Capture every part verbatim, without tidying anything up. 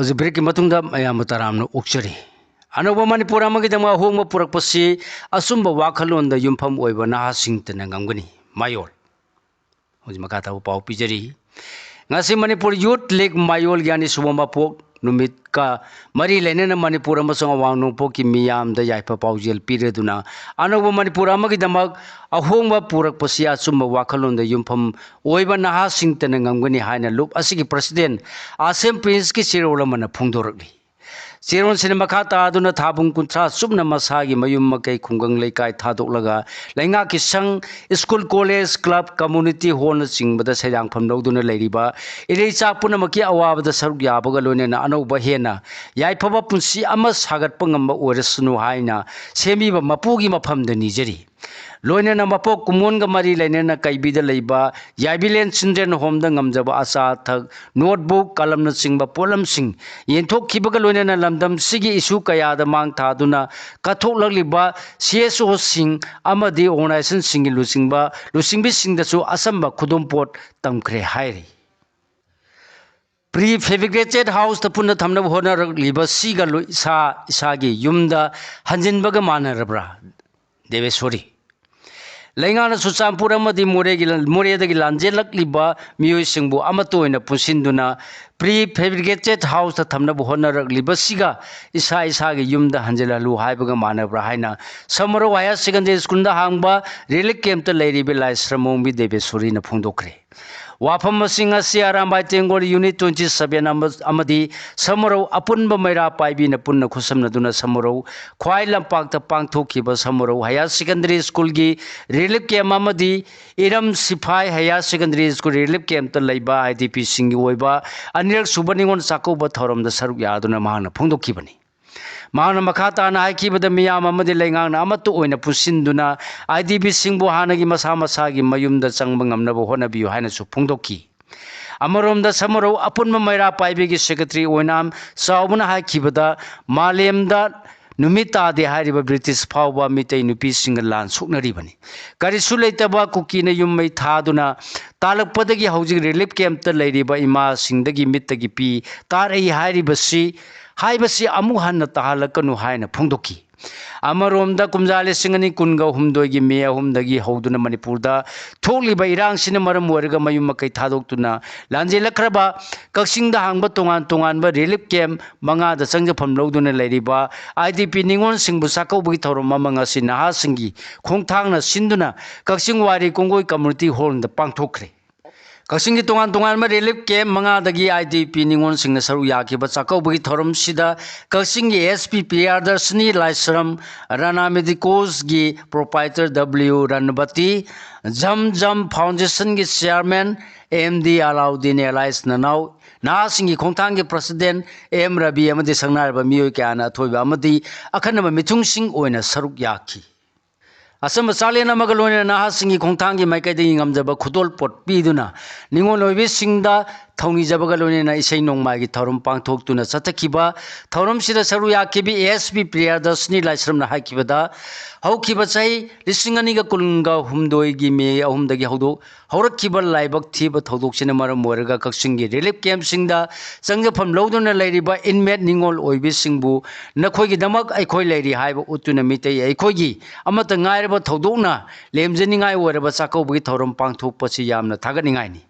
ꯍꯧꯖꯤꯛ breakꯀꯤ ꯃꯇꯨꯡꯗ ꯃꯌꯥꯝꯕꯨ ꯇꯔꯥꯝꯅ ꯑꯣꯛꯆꯔꯤ꯫ ꯑꯅꯧꯕ ꯃꯅꯤꯄꯨꯔ ꯑꯃꯒꯤꯗꯃꯛ ꯑꯍꯣꯡꯕ ꯄꯨꯔꯛꯄꯁꯤ ꯑꯆꯨꯝꯕ ꯋꯥꯈꯜꯂꯣꯟꯗ ꯌꯨꯝꯐꯝ ꯑꯣꯏꯕ ꯅꯍꯥꯁꯤꯡꯇꯅ ꯉꯝꯒꯅꯤ꯫ ꯃꯌꯣꯜ꯫ ꯍꯧꯖꯤꯛ ꯃꯈꯥ ꯇꯥꯕ ꯄꯥꯎ ꯄꯤꯖꯔꯤ꯫ ꯉꯁꯤ ꯃꯅꯤꯄꯨꯔ ꯌꯨꯠ ꯂꯤꯒ ꯃꯌꯣꯜꯒꯤ ꯑꯅꯤꯁꯨꯕ ꯃꯄꯣꯛ ꯅꯨꯃꯤꯠꯀ ꯃꯔꯤ ꯂꯩꯅꯅ ꯃꯅꯤꯄꯨꯔ ꯑꯃꯁꯨꯡ ꯑꯋꯥꯡ ꯅꯣꯡꯄꯣꯛꯀꯤ ꯃꯤꯌꯥꯝꯗ ꯌꯥꯏꯐ ꯄꯥꯎꯖꯦꯜ ꯄꯤꯔꯗꯨꯅ ꯑꯅꯧꯕ ꯃꯅꯤꯄꯨꯔ ꯑꯃꯒꯤꯗꯃꯛ ꯑꯍꯣꯡꯕ ꯄꯨꯔꯛꯄꯁꯤ ꯑꯆꯨꯝꯕ ꯋꯥꯈꯜꯂꯣꯟꯗ ꯌꯨꯝꯐꯝ ꯑꯣꯏꯕ ꯅꯍꯥꯁꯤꯡꯇꯅ ꯉꯝꯒꯅꯤ ꯍꯥꯏꯅ ꯂꯨꯞ ꯑꯁꯤꯒꯤ president ꯑꯁꯦꯝ ꯄ꯭ꯔꯤꯟꯁꯀꯤ ꯆꯦꯔꯣꯜ ꯑꯃꯅ ꯐꯣꯡꯗꯣꯔꯛꯂꯤ꯫ ꯆꯦꯔꯣꯜꯁꯤꯅ ꯃꯈꯥ ꯇꯥꯗꯨꯅ ꯊꯥꯕꯨꯡ ꯀꯨꯟꯊ꯭ꯔꯥ ꯆꯨꯞꯅ ꯃꯁꯥꯒꯤ ꯃꯌꯨꯝ ꯃꯀꯩ ꯈꯨꯡꯒꯪ ꯂꯩꯀꯥꯏ ꯊꯥꯗꯣꯛꯂꯒ ꯂꯩꯉꯥꯛꯀꯤ ꯁꯪ, ꯁ꯭ꯀꯨꯜ, ꯀꯣꯂꯦꯖ, ꯀ꯭ꯂꯕ, ꯀꯝꯃ꯭ꯌꯨꯅꯤꯇꯤ ꯍꯣꯜꯅꯆꯤꯡꯕꯗ ꯁꯩꯗꯥꯡꯐꯝ ꯂꯧꯗꯨꯅ ꯂꯩꯔꯤꯕ ꯏꯔꯩꯆꯥ ꯄꯨꯝꯅꯃꯛꯀꯤ ꯑꯋꯥꯕꯗ ꯁꯔꯨꯛ ꯌꯥꯕꯒ ꯂꯣꯏꯅꯅ ꯑꯅꯧꯕ ꯍꯦꯟꯅ ꯌꯥꯏꯐꯕ ꯄꯨꯟꯁꯤ ꯑꯃ ꯁꯥꯒꯠꯄ ꯉꯝꯕ ꯑꯣꯏꯔꯁꯅꯨ ꯍꯥꯏꯅ ꯁꯦꯝꯕꯤꯕ ꯃꯄꯨꯒꯤ ꯃꯐꯝꯗ ꯅꯤꯖꯔꯤ꯫ ꯂꯣꯏꯅꯅ ꯃꯄꯣꯛ ꯀꯨꯝꯑꯣꯟꯒ ꯃꯔꯤ ꯂꯩꯅꯅ ꯀꯩꯕꯤꯗ ꯂꯩꯕ ꯌꯥꯏꯕꯤꯂꯦꯟ ꯆꯤꯜꯗ꯭ꯔꯦꯟ ꯍꯣꯝꯗ ꯉꯝꯖꯕ ꯑꯆꯥ ꯑꯊꯛ, ꯅꯣꯠꯕꯨꯛ, ꯀꯂꯝꯅꯆꯤꯡꯕ ꯄꯣꯠꯂꯝꯁꯤꯡ ꯌꯦꯟꯊꯣꯛꯈꯤꯕꯒ ꯂꯣꯏꯅꯅ ꯂꯝꯗꯝꯁꯤꯒꯤ ꯏꯁꯨ ꯀꯌꯥꯗ ꯃꯥꯡ ꯊꯥꯗꯨꯅ ꯀꯠꯊꯣꯛꯂꯛꯂꯤꯕ ꯁꯤ ꯑꯦꯁ ꯑꯣꯁꯤꯡ ꯑꯃꯗꯤ ꯑꯣꯔꯒꯅꯥꯏꯖꯦꯁꯟꯁꯤꯡꯒꯤ ꯂꯨꯆꯤꯡꯕ, ꯂꯨꯆꯤꯡꯕꯤꯁꯤꯡꯗꯁꯨ ꯑꯆꯝꯕ ꯈꯨꯗꯣꯝꯄꯣꯠ ꯇꯝꯈ꯭ꯔꯦ ꯍꯥꯏꯔꯤ꯫ Prefabricated houseꯇ ꯄꯨꯟꯅ ꯊꯝꯅꯕ ꯍꯣꯠꯅꯔꯛꯂꯤꯕ ꯁꯤꯒ ꯂꯣꯏ-, ꯏꯁꯥ ꯏꯁꯥꯒꯤ ꯌꯨꯝꯗ ꯍꯟꯖꯤꯟꯕꯒ ꯃꯥꯟꯅꯔꯕ꯭ꯔꯥ? ꯗꯦꯕꯦꯁꯣꯔꯤ꯫ ꯂꯩꯉꯥꯛꯅ ꯆꯨꯔꯆꯥꯟꯄꯨꯔ ꯑꯃꯗꯤ ꯃꯣꯔꯦꯒꯤ ꯂ-, ꯃꯣꯔꯦꯗꯒꯤ ꯂꯥꯟꯖꯦꯜꯂꯛꯂꯤꯕ ꯃꯤꯑꯣꯏꯁꯤꯡꯕꯨ ꯑꯃꯠꯇ ꯑꯣꯏꯅ ꯄꯨꯟꯁꯤꯟꯗꯨꯅ prefabricated houseꯇ ꯊꯝꯅꯕ ꯍꯣꯠꯅꯔꯛꯂꯤꯕꯁꯤꯒ ꯏꯁꯥ ꯏꯁꯥꯒꯤ ꯌꯨꯝꯗ ꯍꯟꯖꯤꯜꯍꯜꯂꯨ ꯍꯥꯏꯕꯒ ꯃꯥꯟꯅꯕ꯭ꯔꯥ ꯍꯥꯏꯅ ꯁꯃꯔꯧ Higher Secondary Schoolꯗ ꯍꯥꯡꯕ relief campꯇ ꯂꯩꯔꯤꯕ ꯂꯥꯏꯁ꯭ꯔꯝ ꯑꯣꯡꯕꯤ ꯗꯦꯕꯦꯁꯣꯔꯤꯅ ꯐꯣꯡꯗꯣꯛꯈ꯭ꯔꯦ꯫ ꯋꯥꯐꯝ ꯑꯁꯤ ꯉꯁꯤ ꯑꯔꯥꯝꯕꯥꯏ ꯇꯦꯡꯒꯣꯜ Unit twenty seven ꯑꯃ-, ꯑꯃꯗꯤ ꯁꯃꯔꯧ ꯑꯄꯨꯟꯕ ꯃꯩꯔꯥ ꯄꯥꯏꯕꯤꯅ ꯄꯨꯟꯅ ꯈꯨꯠꯁꯝꯅꯗꯨꯅ ꯁꯃꯔꯧ ꯈ꯭ꯋꯥꯏ ꯂꯝꯄꯥꯛꯇ ꯄꯥꯡꯊꯣꯛꯈꯤꯕ ꯁꯃꯔꯧ Higher Secondary Schoolꯒꯤ relief camp ꯑꯃꯗꯤ ꯏꯔꯝ ꯁꯤꯐꯥꯏ Higher Secondary School relief campꯇ ꯂꯩꯕ IDPꯁꯤꯡꯒꯤ ꯑꯣꯏꯕ ꯑꯅꯤꯔꯛ ꯁꯨꯕ ꯅꯤꯉꯣꯜ ꯆꯥꯛꯀꯧꯕ ꯊꯧꯔꯝꯗ ꯁꯔꯨꯛ ꯌꯥꯗꯨꯅ ꯃꯍꯥꯛꯅ ꯐꯣꯡꯗꯣꯛꯈꯤꯕꯅꯤ꯫ ꯃꯍꯥꯛꯅ ꯃꯈꯥ ꯇꯥꯅ ꯍꯥꯏꯈꯤꯕꯗ, ꯃꯤꯌꯥꯝ ꯑꯃꯗꯤ ꯂꯩꯉꯥꯛꯅ ꯑꯃꯠꯇ ꯑꯣꯏꯅ ꯄꯨꯟꯁꯤꯟꯗꯨꯅ IDPꯁꯤꯡꯕꯨ ꯍꯥꯟꯅꯒꯤ ꯃꯁꯥ ꯃꯁꯥꯒꯤ ꯃꯌꯨꯝꯗ ꯆꯪꯕ ꯉꯝꯅꯕ ꯍꯣꯠꯅꯕꯤꯌꯨ ꯍꯥꯏꯅꯁꯨ ꯐꯣꯡꯗꯣꯛꯈꯤ꯫ ꯑꯃꯔꯣꯝꯗ ꯁꯃꯔꯧ ꯑꯄꯨꯟꯕ ꯃꯩꯔꯥ ꯄꯥꯏꯕꯤꯒꯤ secretary ꯑꯣꯏꯅ ꯆꯥꯎꯕꯅ ꯍꯥꯏꯈꯤꯕꯗ, ꯃꯥꯂꯦꯝꯗ ꯅꯨꯃꯤꯠ ꯇꯥꯗꯦ ꯍꯥꯏꯔꯤꯕ ꯕ꯭ꯔꯤꯇꯤꯁ ꯐꯥꯎꯕ ꯃꯤꯇꯩ ꯅꯨꯄꯤꯁꯤꯡꯒ ꯂꯥꯟ ꯁꯣꯛꯅꯔꯤꯕꯅꯤ꯫ ꯀꯔꯤꯁꯨ ꯂꯩꯇꯕ ꯀꯨꯀꯤꯅ ꯌꯨꯝ ꯃꯩ ꯊꯥꯗꯨꯅ ꯇꯥꯜꯂꯛꯄꯗꯒꯤ ꯍꯧꯖꯤꯛ ꯔꯤꯂꯤꯐ ꯀꯦꯝꯞꯇ ꯂꯩꯔꯤꯕ ꯏꯃꯥꯁꯤꯡꯗꯒꯤ ꯃꯤꯠꯇꯒꯤ ꯄꯤ ꯇꯥꯔꯛꯏ ꯍꯥꯏꯔꯤꯕꯁꯤ, ꯍꯥꯏꯕꯁꯤ ꯑꯃꯨꯛ ꯍꯟꯅ ꯇꯥꯍꯜꯂꯛꯀꯅꯨ ꯍꯥꯏꯅ ꯐꯣꯡꯗꯣꯛꯈꯤ꯫ ꯑꯃꯔꯣꯝꯗ, ꯀꯨꯝꯖꯥ ꯂꯤꯁꯤꯡ ꯑꯅꯤ ꯀꯨꯟꯒ ꯍꯨꯝꯗꯣꯏꯒꯤ ꯃꯦ ꯑꯍꯨꯝꯗꯒꯤ ꯍꯧꯗꯨꯅ ꯃꯅꯤꯄꯨꯔꯗ ꯊꯣꯛꯂꯤꯕ ꯏꯔꯥꯡꯁꯤꯅ ꯃꯔꯝ ꯑꯣꯏꯔꯒ ꯃꯌꯨꯝ ꯃꯀꯩ ꯊꯥꯗꯣꯛꯇꯨꯅ ꯂꯥꯟꯖꯦꯜꯂꯛꯈ꯭ꯔꯕ, ꯀꯛꯆꯤꯡꯗ ꯍꯥꯡꯕ ꯇꯣꯉꯥꯟ ꯇꯣꯉꯥꯟꯕ ꯔꯤꯂꯤꯐ ꯀꯦꯝꯞ ꯃꯉꯥꯗ ꯆꯪꯖꯐꯝ ꯂꯧꯗꯨꯅ ꯂꯩꯔꯤꯕ ꯑꯥꯏ ꯗꯤ ꯄꯤ ꯅꯤꯉꯣꯜꯁꯤꯡꯕꯨ ꯆꯥꯛꯀꯧꯕꯒꯤ ꯊꯧꯔꯝ ꯑꯃ ꯉꯁꯤ ꯅꯍꯥꯁꯤꯡꯒꯤ ꯈꯣꯡꯊꯥꯡꯅ ꯁꯤꯟꯗꯨꯅ ꯀꯛꯆꯤꯡ ꯋꯥꯏꯔꯤ ꯀꯣꯡꯒꯣꯏ ꯀꯝꯃꯨꯅꯤꯇꯤ ꯍꯣꯜꯗ ꯄꯥꯡꯊꯣꯛꯈ꯭ꯔꯦ꯫ ꯀꯛꯆꯤꯡꯒꯤ ꯇꯣꯉꯥꯟ ꯇꯣꯉꯥꯟꯕ ꯔꯤꯂꯤꯐ ꯀꯦꯝꯞ ꯃꯉꯥꯗꯒꯤ ꯑꯥꯏ ꯗꯤ ꯄꯤ ꯅꯤꯉꯣꯜꯁꯤꯡꯅ ꯁꯔꯨꯛ ꯌꯥꯈꯤꯕ ꯆꯥꯛꯀꯧꯕꯒꯤ ꯊꯧꯔꯝꯁꯤꯗ ꯀꯛꯆꯤꯡꯒꯤ ꯑꯦꯁ ꯄꯤ ꯄ꯭ꯔꯤꯌꯥꯗꯔꯁꯤꯅꯤ ꯂꯥꯏꯁ꯭ꯔꯝ, ꯔꯥꯅꯥ ꯃꯦꯗꯤꯀꯣꯁꯀꯤ ꯄ꯭ꯔꯣꯄꯥꯏꯇꯔ ꯗꯕ꯭ꯂꯤꯎ ꯔꯟꯕꯇꯤ, ꯖꯝ ꯖꯝ ꯐꯥꯎꯟꯗꯦꯁꯟꯒꯤ chairman M D Alauddin alias ꯅꯅꯥꯎ, ꯅꯍꯥꯁꯤꯡꯒꯤ ꯈꯣꯡꯊꯥꯡꯒꯤ ꯄ꯭ꯔꯁꯤꯗꯦꯟ ꯑꯦꯝ ꯔꯕꯤ ꯑꯃꯗꯤ ꯁꯪꯅꯥꯏꯔꯕ ꯃꯤꯑꯣꯏ ꯀꯌꯥꯅ ꯑꯊꯣꯏꯕ ꯑꯃꯗꯤ ꯑꯈꯟꯅꯕ ꯃꯤꯊꯨꯡꯁꯤꯡ ꯑꯣꯏꯅ ꯁꯔꯨꯛ ꯌꯥꯈꯤ꯫ ꯑꯆꯝꯕ ꯆꯥꯛꯂꯦꯟ ꯑꯃꯒ ꯂꯣꯏꯅꯅ ꯅꯍꯥꯁꯤꯡꯒꯤ ꯈꯣꯡꯊꯥꯡꯒꯤ ꯃꯥꯏꯀꯩꯗꯒꯤ ꯉꯝꯖꯕ ꯈꯨꯗꯣꯜ ꯄꯣꯠ ꯄꯤꯗꯨꯅ ꯅꯤꯉꯣꯜ ꯑꯣꯏꯕꯤꯁꯤꯡꯗ ꯊꯧꯅꯤꯖꯕꯒ ꯂꯣꯏꯅꯅ ꯏꯁꯩ ꯅꯣꯡꯃꯥꯏꯒꯤ ꯊꯧꯔꯝ ꯄꯥꯡꯊꯣꯛꯇꯨꯅ ꯆꯠꯊꯈꯤꯕ ꯊꯧꯔꯝꯁꯤꯗ ꯁꯔꯨꯛ ꯌꯥꯈꯤꯕꯤ ꯑꯦꯁ ꯄꯤ ꯄ꯭ꯔꯤꯌꯥꯗꯔꯁꯤꯅꯤ ꯂꯥꯏꯁ꯭ꯔꯝꯅ ꯍꯥꯏꯈꯤꯕꯗ, ꯍꯧꯈꯤꯕ ꯆꯍꯤ ꯂꯤꯁꯤꯡ ꯑꯅꯤꯒ ꯀꯨꯟꯒ ꯍꯨꯝꯗꯣꯏꯒꯤ ꯃꯦ ꯑꯍꯨꯝꯗꯒꯤ ꯍꯧꯗꯣꯛ ꯍꯧꯔꯛꯈꯤꯕ ꯂꯥꯏꯕꯛ ꯊꯤꯕ ꯊꯧꯗꯣꯛꯁꯤꯅ ꯃꯔꯝ ꯑꯣꯏꯔꯒ ꯀꯛꯆꯤꯡꯒꯤ ꯔꯤꯂꯤꯐ ꯀꯦꯝꯞꯁꯤꯡꯗ ꯆꯪꯖꯐꯝ ꯂꯧꯗꯨꯅ ꯂꯩꯔꯤꯕ ꯏꯟꯃꯦꯠ ꯅꯤꯉꯣꯜ ꯑꯣꯏꯕꯤꯁꯤꯡꯕꯨ ꯅꯈꯣꯏꯒꯤꯗꯃꯛ ꯑꯩꯈꯣꯏ ꯂꯩꯔꯤ ꯍꯥꯏꯕ ꯎꯠꯇꯨꯅ ꯃꯤꯇꯩ ꯑꯩꯈꯣꯏꯒꯤ ꯑꯃꯠꯇ ꯉꯥꯏꯔꯕ ꯊꯧꯗꯣꯛꯅ ꯂꯦꯝꯖꯅꯤꯡꯉꯥꯏ ꯑꯣꯏꯔꯕ ꯆꯥꯛꯀꯧꯕꯒꯤ ꯊꯧꯔꯝ ꯄꯥꯡꯊꯣꯛꯄꯁꯤ ꯌꯥꯝꯅ ꯊꯥꯒꯠꯅꯤꯡꯉꯥꯏꯅꯤ꯫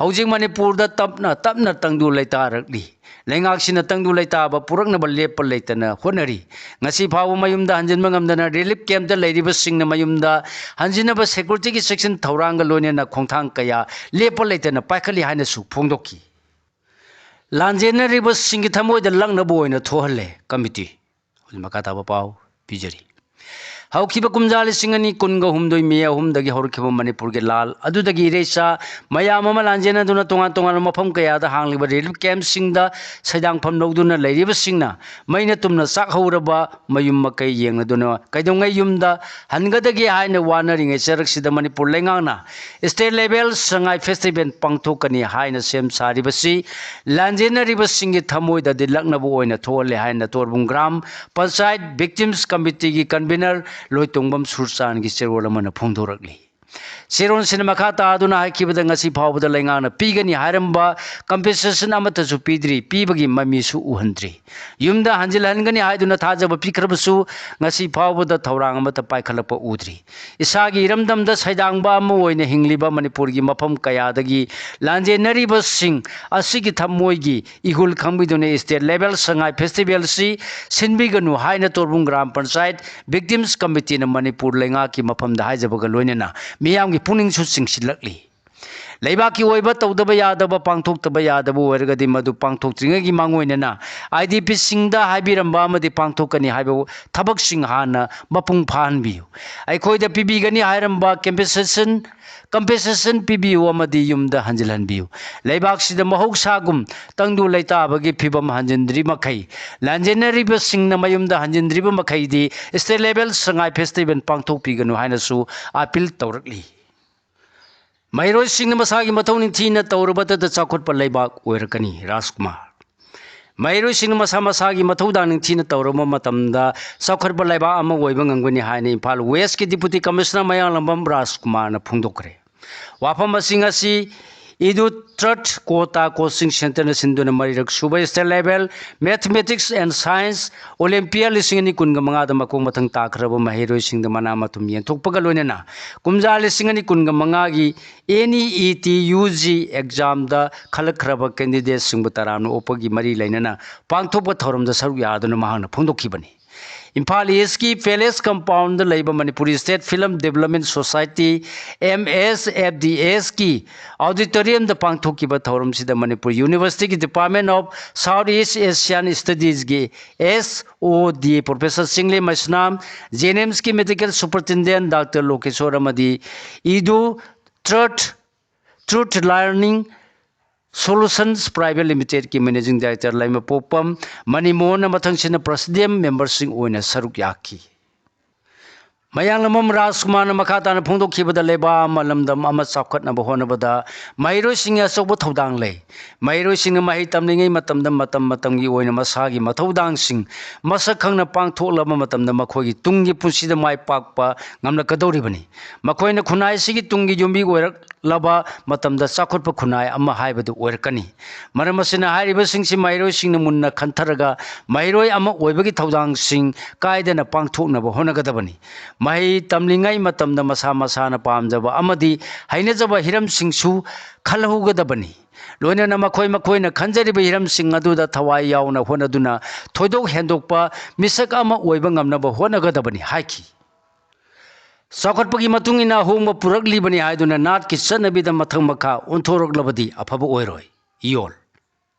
ꯍꯧꯖꯤꯛ ꯃꯅꯤꯄꯨꯔꯗ ꯇꯞꯅ ꯇꯞꯅ ꯇꯪꯗꯨ ꯂꯩꯇꯥꯔꯛꯂꯤ꯫ ꯂꯩꯉꯥꯛꯁꯤꯅ ꯇꯪꯗꯨ ꯂꯩꯇꯥꯕ ꯄꯨꯔꯛꯅꯕ ꯂꯦꯞꯄ ꯂꯩꯇꯅ ꯍꯣꯠꯅꯔꯤ꯫ ꯉꯁꯤ ꯐꯥꯎꯕ ꯃꯌꯨꯝꯗ ꯍꯟꯖꯤꯟꯕ ꯉꯝꯗꯅ ꯔꯤꯂꯤꯐ ꯀꯦꯝꯞꯇ ꯂꯩꯔꯤꯕꯁꯤꯡꯅ ꯃꯌꯨꯝꯗ ꯍꯟꯖꯤꯟꯅꯕ ꯁꯦꯀ꯭ꯌꯨꯔꯤꯇꯤꯒꯤ ꯆꯦꯛꯁꯤꯟ ꯊꯧꯔꯥꯡꯒ ꯂꯣꯏꯅꯅ ꯈꯣꯡꯊꯥꯡ ꯀꯌꯥ ꯂꯦꯞꯄ ꯂꯩꯇꯅ ꯄꯥꯏꯈꯠꯂꯤ ꯍꯥꯏꯅꯁꯨ ꯐꯣꯡꯗꯣꯛꯈꯤ꯫ ꯂꯥꯟꯖꯦꯟꯅꯔꯤꯕꯁꯤꯡꯒꯤ ꯊꯃꯣꯏꯗ ꯂꯪꯅꯕ ꯑꯣꯏꯅ ꯊꯣꯛꯍꯜꯂꯦ ꯀꯃꯤꯇꯤ꯫ ꯍꯧꯖꯤꯛ ꯃꯈꯥ ꯇꯥꯕ ꯄꯥꯎ ꯄꯤꯖꯔꯤ꯫ ꯍꯧꯈꯤꯕ ꯀꯨꯝꯖꯥ ꯂꯤꯁꯤꯡ ꯑꯅꯤ ꯀꯨꯟꯒ ꯍꯨꯝꯗꯣꯏ ꯃꯦ ꯑꯍꯨꯝꯗꯒꯤ ꯍꯧꯔꯛꯈꯤꯕ ꯃꯅꯤꯄꯨꯔꯒꯤ ꯂꯥꯜ ꯑꯗꯨꯗꯒꯤ ꯏꯔꯩꯆꯥ ꯃꯌꯥꯝ ꯑꯃ ꯂꯥꯟꯖꯦꯟꯅꯗꯨꯅ ꯇꯣꯉꯥꯟ ꯇꯣꯉꯥꯟꯕ ꯃꯐꯝ ꯀꯌꯥꯗ ꯍꯥꯡꯂꯤꯕ relief camp ꯁꯤꯡꯗ ꯁꯩꯗꯥꯡꯐꯝ ꯂꯧꯗꯨꯅ ꯂꯩꯔꯤꯕꯁꯤꯡꯅ ꯃꯩꯅ ꯇꯨꯝꯅ ꯆꯥꯛꯍꯧꯔꯕ ꯃꯌꯨꯝ ꯃꯀꯩ ꯌꯦꯡꯂꯗꯨꯅ ꯀꯩꯗꯧꯉꯩ ꯌꯨꯝꯗ ꯍꯟꯒꯗꯒꯦ ꯍꯥꯏꯅ ꯋꯥꯅꯔꯤꯉꯩ ꯆꯔꯛꯁꯤꯗ ꯃꯅꯤꯄꯨꯔ ꯂꯩꯉꯥꯛꯅ state level ꯁꯉꯥꯏ festival ꯄꯥꯡꯊꯣꯛꯀꯅꯤ ꯍꯥꯏꯅ ꯁꯦꯝ ꯁꯥꯔꯤꯕꯁꯤ ꯂꯥꯟꯖꯦꯟꯅꯔꯤꯕꯁꯤꯡꯒꯤ ꯊꯃꯣꯏꯗ ꯗꯤꯜꯂꯛꯅꯕ ꯑꯣꯏꯅ ꯊꯣꯛꯍꯜꯂꯦ ꯍꯥꯏꯅ ꯇꯣꯔꯕꯨꯡ ꯒ꯭ꯔꯥꯝ ꯄꯟꯆꯥꯌꯠ victims committeeꯒꯤ convener ꯂꯣꯏꯇꯣꯡꯕꯝ ꯁꯨꯔꯆꯥꯟꯒꯤ ꯆꯦꯔꯣꯜ ꯑꯃꯅ ꯐꯣꯡꯗꯣꯔꯛꯂꯤ꯫ ꯆꯦꯔꯣꯜꯁꯤꯅ ꯃꯈꯥ ꯇꯥꯗꯨꯅ ꯍꯥꯏꯈꯤꯕꯗ ꯉꯁꯤ ꯐꯥꯎꯕꯗ ꯂꯩꯉꯥꯛꯅ ꯄꯤꯒꯅꯤ ꯍꯥꯏꯔꯝꯕ compensation ꯑꯃꯠꯇꯁꯨ ꯄꯤꯗ꯭ꯔꯤ꯫ ꯄꯤꯕꯒꯤ ꯃꯃꯤꯁꯨ ꯎꯍꯟꯗ꯭ꯔꯤ꯫ ꯌꯨꯝꯗ ꯍꯟꯖꯤꯜꯍꯟꯒꯅꯤ ꯍꯥꯏꯗꯨꯅ ꯊꯥꯖꯕ ꯄꯤꯈ꯭ꯔꯕꯁꯨ ꯉꯁꯤ ꯐꯥꯎꯕꯗ ꯊꯧꯔꯥꯡ ꯑꯃꯠꯇ ꯄꯥꯏꯈꯠꯂꯛꯄ ꯎꯗ꯭ꯔꯤ꯫ ꯏꯁꯥꯒꯤ ꯏꯔꯝꯗꯝꯗ ꯁꯩꯗꯥꯡꯕ ꯑꯃ ꯑꯣꯏꯅ ꯍꯤꯡꯂꯤꯕ ꯃꯅꯤꯄꯨꯔꯒꯤ ꯃꯐꯝ ꯀꯌꯥꯗꯒꯤ ꯂꯥꯟꯖꯦꯟꯅꯔꯤꯕꯁꯤꯡ ꯑꯁꯤꯒꯤ ꯊꯃꯣꯏꯒꯤ ꯏꯍꯨꯜ ꯈꯪꯕꯤꯗꯨꯅ state level ꯁꯉꯥꯏ festivalꯁꯤ ꯁꯤꯟꯕꯤꯒꯅꯨ ꯍꯥꯏꯅ ꯇꯣꯔꯕꯨꯡ ꯒ꯭ꯔꯥꯝ ꯄꯟꯆꯥꯌꯠ victims committeeꯅ ꯃꯅꯤꯄꯨꯔ ꯂꯩꯉꯥꯛꯀꯤ ꯃꯐꯝꯗ ꯍꯥꯏꯖꯕꯒ ꯂꯣꯏꯅꯅ ꯃꯤꯌꯥꯝꯒꯤ ꯄꯨꯛꯅꯤꯡꯁꯨ ꯆꯤꯡꯁꯤꯜꯂꯛꯂꯤ꯫ ꯂꯩꯕꯥꯛꯀꯤ ꯑꯣꯏꯕ ꯇꯧꯗꯕ ꯌꯥꯗꯕ, ꯄꯥꯡꯊꯣꯛꯇꯕ ꯌꯥꯗꯕ ꯑꯣꯏꯔꯒꯗꯤ ꯃꯗꯨ ꯄꯥꯡꯊꯣꯛꯇ꯭ꯔꯤꯉꯩꯒꯤ ꯃꯥꯡꯑꯣꯏꯅꯅ IDPꯁꯤꯡꯗ ꯍꯥꯏꯕꯤꯔꯝꯕ ꯑꯃꯗꯤ ꯄꯥꯡꯊꯣꯛꯀꯅꯤ ꯍꯥꯏꯕ ꯊꯕꯛꯁꯤꯡ ꯍꯥꯟꯅ ꯃꯄꯨꯡ ꯐꯥꯍꯟꯕꯤꯌꯨ꯫ ꯑꯩꯈꯣꯏꯗ ꯄꯤꯕꯤꯒꯅꯤ ꯍꯥꯏꯔꯝꯕ compensation, compensation ꯄꯤꯕꯤꯌꯨ ꯑꯃꯗꯤ ꯌꯨꯝꯗ ꯍꯟꯖꯤꯜꯍꯟꯕꯤꯌꯨ꯫ ꯂꯩꯕꯥꯛꯁꯤꯗ ꯃꯍꯧꯁꯥꯒꯨꯝ ꯇꯪꯗꯨ ꯂꯩꯇꯥꯕꯒꯤ ꯐꯤꯕꯝ ꯍꯟꯖꯤꯟꯗ꯭ꯔꯤ ꯃꯈꯩ, ꯂꯥꯟꯖꯦꯟꯅꯔꯤꯕꯁꯤꯡꯅ ꯃꯌꯨꯝꯗ ꯍꯟꯖꯤꯟꯗ꯭ꯔꯤꯕ ꯃꯈꯩꯗꯤ state level ꯁꯉꯥꯏ festival ꯄꯥꯡꯊꯣꯛꯄꯤꯒꯅꯨ ꯍꯥꯏꯅꯁꯨ appeal ꯇꯧꯔꯛꯂꯤ꯫ ꯃꯍꯩꯔꯣꯏꯁꯤꯡꯅ ꯃꯁꯥꯒꯤ ꯃꯊꯧ ꯅꯤꯡꯊꯤꯅ ꯇꯧꯔꯕꯗꯇ ꯆꯥꯎꯈꯠꯄ ꯂꯩꯕꯥꯛ ꯑꯣꯏꯔꯛꯀꯅꯤ, ꯔꯥꯖꯀꯨꯃꯥꯔ꯫ ꯃꯍꯩꯔꯣꯏꯁꯤꯡꯅ ꯃꯁꯥ ꯃꯁꯥꯒꯤ ꯃꯊꯧꯗꯥꯡ ꯅꯤꯡꯊꯤꯅ ꯇꯧꯔꯕ ꯃꯇꯝꯗ ꯆꯥꯎꯈꯠꯄ ꯂꯩꯕꯥꯛ ꯑꯃ ꯑꯣꯏꯕ ꯉꯝꯒꯅꯤ ꯍꯥꯏꯅ ꯏꯝꯐꯥꯜ Westꯀꯤ Deputy Commissioner ꯃꯌꯥꯡꯂꯝꯕꯝ ꯔꯥꯖꯀꯨꯃꯥꯔꯅ ꯐꯣꯡꯗꯣꯛꯈ꯭ꯔꯦ꯫ ꯋꯥꯐꯝ ꯑꯁꯤ ꯉꯁꯤ Edu Truth Quota Coaching Centreꯅ ꯁꯤꯟꯗꯨꯅ ꯃꯔꯤꯔꯛ ꯁꯨꯕ state level Mathematics and Science Olympiad ꯂꯤꯁꯤꯡ ꯑꯅꯤ ꯀꯨꯟꯒ ꯃꯉꯥꯗ ꯃꯀꯣꯛ ꯃꯊꯪ ꯇꯥꯈ꯭ꯔꯕ ꯃꯍꯩꯔꯣꯏꯁꯤꯡꯗ ꯃꯅꯥ ꯃꯊꯨꯝ ꯌꯦꯟꯊꯣꯛꯄꯒ ꯂꯣꯏꯅꯅ ꯀꯨꯝꯖꯥ ꯂꯤꯁꯤꯡ ꯑꯅꯤ ꯀꯨꯟꯒ ꯃꯉꯥꯒꯤ NEET UG examꯗ ꯈꯜꯂꯛꯈ꯭ꯔꯕ candidateꯁꯤꯡꯕꯨ ꯇꯔꯥꯝꯅ ꯑꯣꯛꯄꯒꯤ ꯃꯔꯤ ꯂꯩꯅꯅ ꯄꯥꯡꯊꯣꯛꯄ ꯊꯧꯔꯝꯗ ꯁꯔꯨꯛ ꯌꯥꯗꯨꯅ ꯃꯍꯥꯛꯅ ꯐꯣꯡꯗꯣꯛꯈꯤꯕꯅꯤ꯫ ꯏꯝꯐꯥꯜ ꯏꯁꯀꯤ ꯄꯦꯂꯦꯁ ꯀꯝꯄꯥꯎꯟꯗ ꯂꯩꯕ Manipuri state film development society, M S F D ꯑꯦꯁꯀꯤ ꯑꯣꯗꯤꯇꯣꯔꯤꯌꯝꯗ ꯄꯥꯡꯊꯣꯛꯈꯤꯕ ꯊꯧꯔꯝꯁꯤꯗ ꯃꯅꯤꯄꯨꯔ ꯌꯨꯅꯤꯚꯔꯁꯤꯇꯤꯒꯤ department of south east Asian ꯁ꯭ꯇꯗꯤꯁꯒꯤ S O D professor Chinglem Meisnam, J N ꯑꯦꯝꯁꯀꯤ ꯃꯦꯗꯤꯀꯦꯜ ꯁꯨꯄꯔꯇꯦꯟꯗꯦꯟ ꯗꯥꯛꯇꯔ ꯂꯣꯀꯦꯁꯣꯔ ꯑꯃꯗꯤ ꯏꯗꯨ truth truth learning solutions private ꯂꯤꯃꯤꯇꯦꯗꯀꯤ ꯃꯦꯅꯦꯖꯤꯡ ꯗꯥꯏꯔꯦꯛꯇꯔ ꯂꯩꯃꯄꯣꯛꯄꯝ ꯃꯅꯤꯃꯣꯍꯟꯅ ꯃꯊꯪꯁꯤꯠꯅ ꯄ꯭ꯔꯁꯤꯗꯦꯟ ꯃꯦꯝꯕꯔꯁꯤꯡ ꯑꯣꯏꯅ ꯁꯔꯨꯛ ꯌꯥꯈꯤ꯫ ꯃꯌꯥꯡꯂꯝꯕꯝ ꯔꯥꯖꯀꯨꯃꯥꯔꯅ ꯃꯈꯥ ꯇꯥꯅ ꯐꯣꯡꯗꯣꯛꯈꯤꯕꯗ, ꯂꯩꯕꯥꯛ ꯑꯃ, ꯂꯝꯗꯝ ꯑꯃ ꯆꯥꯎꯈꯠꯅꯕ ꯍꯣꯠꯅꯕꯗ ꯃꯍꯩꯔꯣꯏꯁꯤꯡꯒꯤ ꯑꯆꯧꯕ ꯊꯧꯗꯥꯡ ꯂꯩ꯫ ꯃꯍꯩꯔꯣꯏꯁꯤꯡꯅ ꯃꯍꯩ ꯇꯝꯂꯤꯉꯩ ꯃꯇꯝꯗ ꯃꯇꯝ ꯃꯇꯝꯒꯤ ꯑꯣꯏꯅ ꯃꯁꯥꯒꯤ ꯃꯊꯧꯗꯥꯡꯁꯤꯡ ꯃꯁꯛ ꯈꯪꯅ ꯄꯥꯡꯊꯣꯛꯂꯕ ꯃꯇꯝꯗ ꯃꯈꯣꯏꯒꯤ ꯇꯨꯡꯒꯤ ꯄꯨꯟꯁꯤꯗ ꯃꯥꯏ ꯄꯥꯛꯄ ꯉꯝꯂꯛꯀꯗꯧꯔꯤꯕꯅꯤ꯫ ꯃꯈꯣꯏꯅ ꯈꯨꯟꯅꯥꯏ ꯑꯁꯤꯒꯤ ꯇꯨꯡꯒꯤ ꯌꯨꯝꯕꯤ ꯑꯣꯏꯔꯛꯂꯕ ꯃꯇꯝꯗ ꯆꯥꯎꯈꯠꯄ ꯈꯨꯟꯅꯥꯏ ꯑꯃ ꯍꯥꯏꯕꯗꯨ ꯑꯣꯏꯔꯛꯀꯅꯤ꯫ ꯃꯔꯝ ꯑꯁꯤꯅ, ꯍꯥꯏꯔꯤꯕꯁꯤꯡꯁꯤ ꯃꯍꯩꯔꯣꯏꯁꯤꯡꯅ ꯃꯨꯟꯅ ꯈꯟꯊꯔꯒ ꯃꯍꯩꯔꯣꯏ ꯑꯃ ꯑꯣꯏꯕꯒꯤ ꯊꯧꯗꯥꯡꯁꯤꯡ ꯀꯥꯏꯗꯅ ꯄꯥꯡꯊꯣꯛꯅꯕ ꯍꯣꯠꯅꯒꯗꯕꯅꯤ꯫ ꯃꯍꯩ ꯇꯝꯂꯤꯉꯩ ꯃꯇꯝꯗ ꯃꯁꯥ ꯃꯁꯥꯅ ꯄꯥꯝꯖꯕ ꯑꯃꯗꯤ ꯍꯩꯅꯖꯕ ꯍꯤꯔꯝꯁꯤꯡꯁꯨ ꯈꯜꯍꯧꯒꯗꯕꯅꯤ꯫ ꯂꯣꯏꯅꯅ ꯃꯈꯣꯏ ꯃꯈꯣꯏꯅ ꯈꯟꯖꯔꯤꯕ ꯍꯤꯔꯝꯁꯤꯡ ꯑꯗꯨꯗ ꯊꯋꯥꯏ ꯌꯥꯎꯅ ꯍꯣꯠꯅꯗꯨꯅ ꯊꯣꯏꯗꯣꯛ ꯍꯦꯟꯗꯣꯛꯄ ꯃꯤꯁꯛ ꯑꯃ ꯑꯣꯏꯕ ꯉꯝꯅꯕ ꯍꯣꯠꯅꯒꯗꯕꯅꯤ ꯍꯥꯏꯈꯤ꯫ ꯆꯥꯎꯈꯠꯄꯒꯤ ꯃꯇꯨꯡ ꯏꯟꯅ ꯑꯍꯣꯡꯕ ꯄꯨꯔꯛꯂꯤꯕꯅꯤ ꯍꯥꯏꯗꯨꯅ ꯅꯥꯠꯀꯤ ꯆꯠꯅꯕꯤꯗ ꯃꯊꯪ ꯃꯈꯥ ꯑꯣꯟꯊꯣꯔꯛꯂꯕꯗꯤ ꯑꯐꯕ ꯑꯣꯏꯔꯣꯏ꯫ ꯏꯌꯣꯜ꯫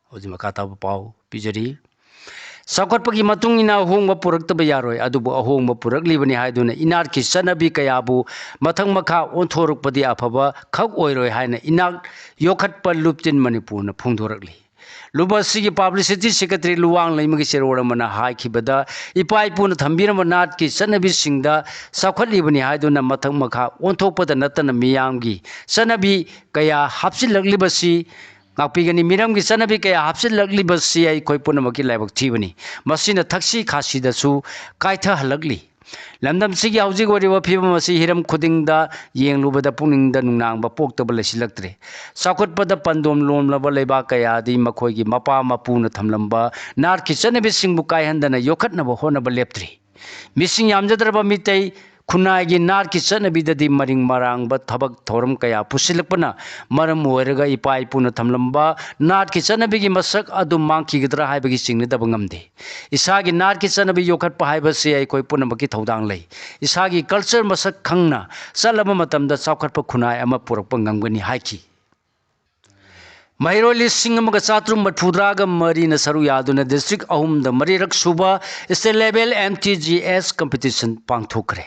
ꯍꯧꯖꯤꯛ ꯃꯈꯥ ꯇꯥꯕ ꯄꯥꯎ ꯄꯤꯖꯔꯤ꯫ ꯆꯥꯎꯈꯠꯄꯒꯤ ꯃꯇꯨꯡ ꯏꯟꯅ ꯑꯍꯣꯡꯕ ꯄꯨꯔꯛꯇꯕ ꯌꯥꯔꯣꯏ, ꯑꯗꯨꯕꯨ ꯑꯍꯣꯡꯕ ꯄꯨꯔꯛꯂꯤꯕꯅꯤ ꯍꯥꯏꯗꯨꯅ ꯏꯅꯥꯠꯀꯤ ꯆꯠꯅꯕꯤ ꯀꯌꯥꯕꯨ ꯃꯊꯪ ꯃꯈꯥ ꯑꯣꯟꯊꯣꯔꯛꯄꯗꯤ ꯑꯐꯕ ꯈꯛ ꯑꯣꯏꯔꯣꯏ ꯍꯥꯏꯅ ꯏꯅꯥꯠ ꯌꯣꯛꯈꯠꯄ ꯂꯨꯞꯇꯤꯟ ꯃꯅꯤꯄꯨꯔꯅ ꯐꯣꯡꯗꯣꯔꯛꯂꯤ꯫ ꯂꯨꯞ ꯑꯁꯤꯒꯤ ꯄꯕ꯭ꯂꯤꯁꯤꯇꯤ ꯁꯦꯀ꯭ꯔꯦꯇꯔꯤ ꯂꯨꯋꯥꯡ ꯂꯩꯃꯒꯤ ꯆꯦꯔꯣꯜ ꯑꯃꯅ ꯍꯥꯏꯈꯤꯕꯗ, ꯏꯄꯥ ꯏꯄꯨꯅ ꯊꯝꯕꯤꯔꯝꯕ ꯅꯥꯠꯀꯤ ꯆꯠꯅꯕꯤꯁꯤꯡꯗ ꯆꯥꯎꯈꯠꯂꯤꯕꯅꯤ ꯍꯥꯏꯗꯨꯅ ꯃꯊꯪ ꯃꯈꯥ ꯑꯣꯟꯊꯣꯛꯄꯗ ꯅꯠꯇꯅ ꯃꯤꯌꯥꯝꯒꯤ ꯆꯠꯅꯕꯤ ꯀꯌꯥ ꯍꯥꯞꯆꯤꯜꯂꯛꯂꯤꯕꯁꯤ ꯉꯥꯛꯄꯤꯒꯅꯤ꯫ ꯃꯤꯔꯝꯒꯤ ꯆꯠꯅꯕꯤ ꯀꯌꯥ ꯍꯥꯞꯆꯤꯜꯂꯛꯂꯤꯕꯁꯤ ꯑꯩꯈꯣꯏ ꯄꯨꯝꯅꯃꯛꯀꯤ ꯂꯥꯏꯕꯛ ꯊꯤꯕꯅꯤ꯫ ꯃꯁꯤꯅ ꯊꯛꯁꯤ ꯈꯥꯁꯤꯗꯁꯨ ꯀꯥꯏꯊꯍꯜꯂꯛꯂꯤ꯫ ꯂꯝꯗꯝꯁꯤꯒꯤ ꯍꯧꯖꯤꯛ ꯑꯣꯏꯔꯤꯕ ꯐꯤꯕꯝ ꯑꯁꯤ ꯍꯤꯔꯝ ꯈꯨꯗꯤꯡꯗ ꯌꯦꯡꯂꯨꯕꯗ ꯄꯨꯛꯅꯤꯡꯗ ꯅꯨꯡꯅꯥꯡꯕ ꯄꯣꯛꯇꯕ ꯂꯩꯁꯤꯜꯂꯛꯇ꯭ꯔꯦ꯫ ꯆꯥꯎꯈꯠꯄꯗ ꯄꯟꯗꯣꯝ ꯂꯣꯝꯂꯕ ꯂꯩꯕꯥꯛ ꯀꯌꯥꯗꯤ ꯃꯈꯣꯏꯒꯤ ꯃꯄꯥ ꯃꯄꯨꯅ ꯊꯝꯂꯝꯕ ꯅꯥꯠꯀꯤ ꯆꯠꯅꯕꯤꯁꯤꯡꯕꯨ ꯀꯥꯏꯍꯟꯗꯅ ꯌꯣꯛꯈꯠꯅꯕ ꯍꯣꯠꯅꯕ ꯂꯦꯞꯇ꯭ꯔꯤ꯫ ꯃꯤꯁꯤꯡ ꯌꯥꯝꯖꯗ꯭ꯔꯕ ꯃꯤꯇꯩ ꯈꯨꯟꯅꯥꯏꯒꯤ ꯅꯥꯠꯀꯤ ꯆꯠꯅꯕꯤꯗꯗꯤ ꯃꯔꯤꯡ ꯃꯔꯥꯡꯕ ꯊꯕꯛ ꯊꯧꯔꯝ ꯀꯌꯥ ꯄꯨꯁꯤꯜꯂꯛꯄꯅ ꯃꯔꯝ ꯑꯣꯏꯔꯒ ꯏꯄꯥ ꯏꯄꯨꯅ ꯊꯝꯂꯝꯕ ꯅꯥꯠꯀꯤ ꯆꯠꯅꯕꯤꯒꯤ ꯃꯁꯛ ꯑꯗꯨ ꯃꯥꯡꯈꯤꯒꯗ꯭ꯔꯥ ꯍꯥꯏꯕꯒꯤ ꯆꯤꯡꯅꯗꯕ ꯉꯝꯗꯦ꯫ ꯏꯁꯥꯒꯤ ꯅꯥꯠꯀꯤ ꯆꯠꯅꯕꯤ ꯌꯣꯛꯈꯠꯄ ꯍꯥꯏꯕꯁꯤ ꯑꯩꯈꯣꯏ ꯄꯨꯝꯅꯃꯛꯀꯤ ꯊꯧꯗꯥꯡ ꯂꯩ꯫ ꯏꯁꯥꯒꯤ culture ꯃꯁꯛ ꯈꯪꯅ ꯆꯠꯂꯕ ꯃꯇꯝꯗ ꯆꯥꯎꯈꯠꯄ ꯈꯨꯟꯅꯥꯏ ꯑꯃ ꯄꯨꯔꯛꯄ ꯉꯝꯒꯅꯤ ꯍꯥꯏꯈꯤ꯫ ꯃꯍꯩꯔꯣꯏ ꯂꯤꯁꯤꯡ ꯑꯃꯒ ꯆꯥꯇ꯭ꯔꯨꯛ ꯃꯔꯤꯐꯨꯇꯔꯥꯒ ꯃꯔꯤꯅ ꯁꯔꯨꯛ ꯌꯥꯗꯨꯅ district ꯑꯍꯨꯝꯗ ꯃꯔꯤꯔꯛ ꯁꯨꯕ state level M T G S competition ꯄꯥꯡꯊꯣꯛꯈ꯭ꯔꯦ꯫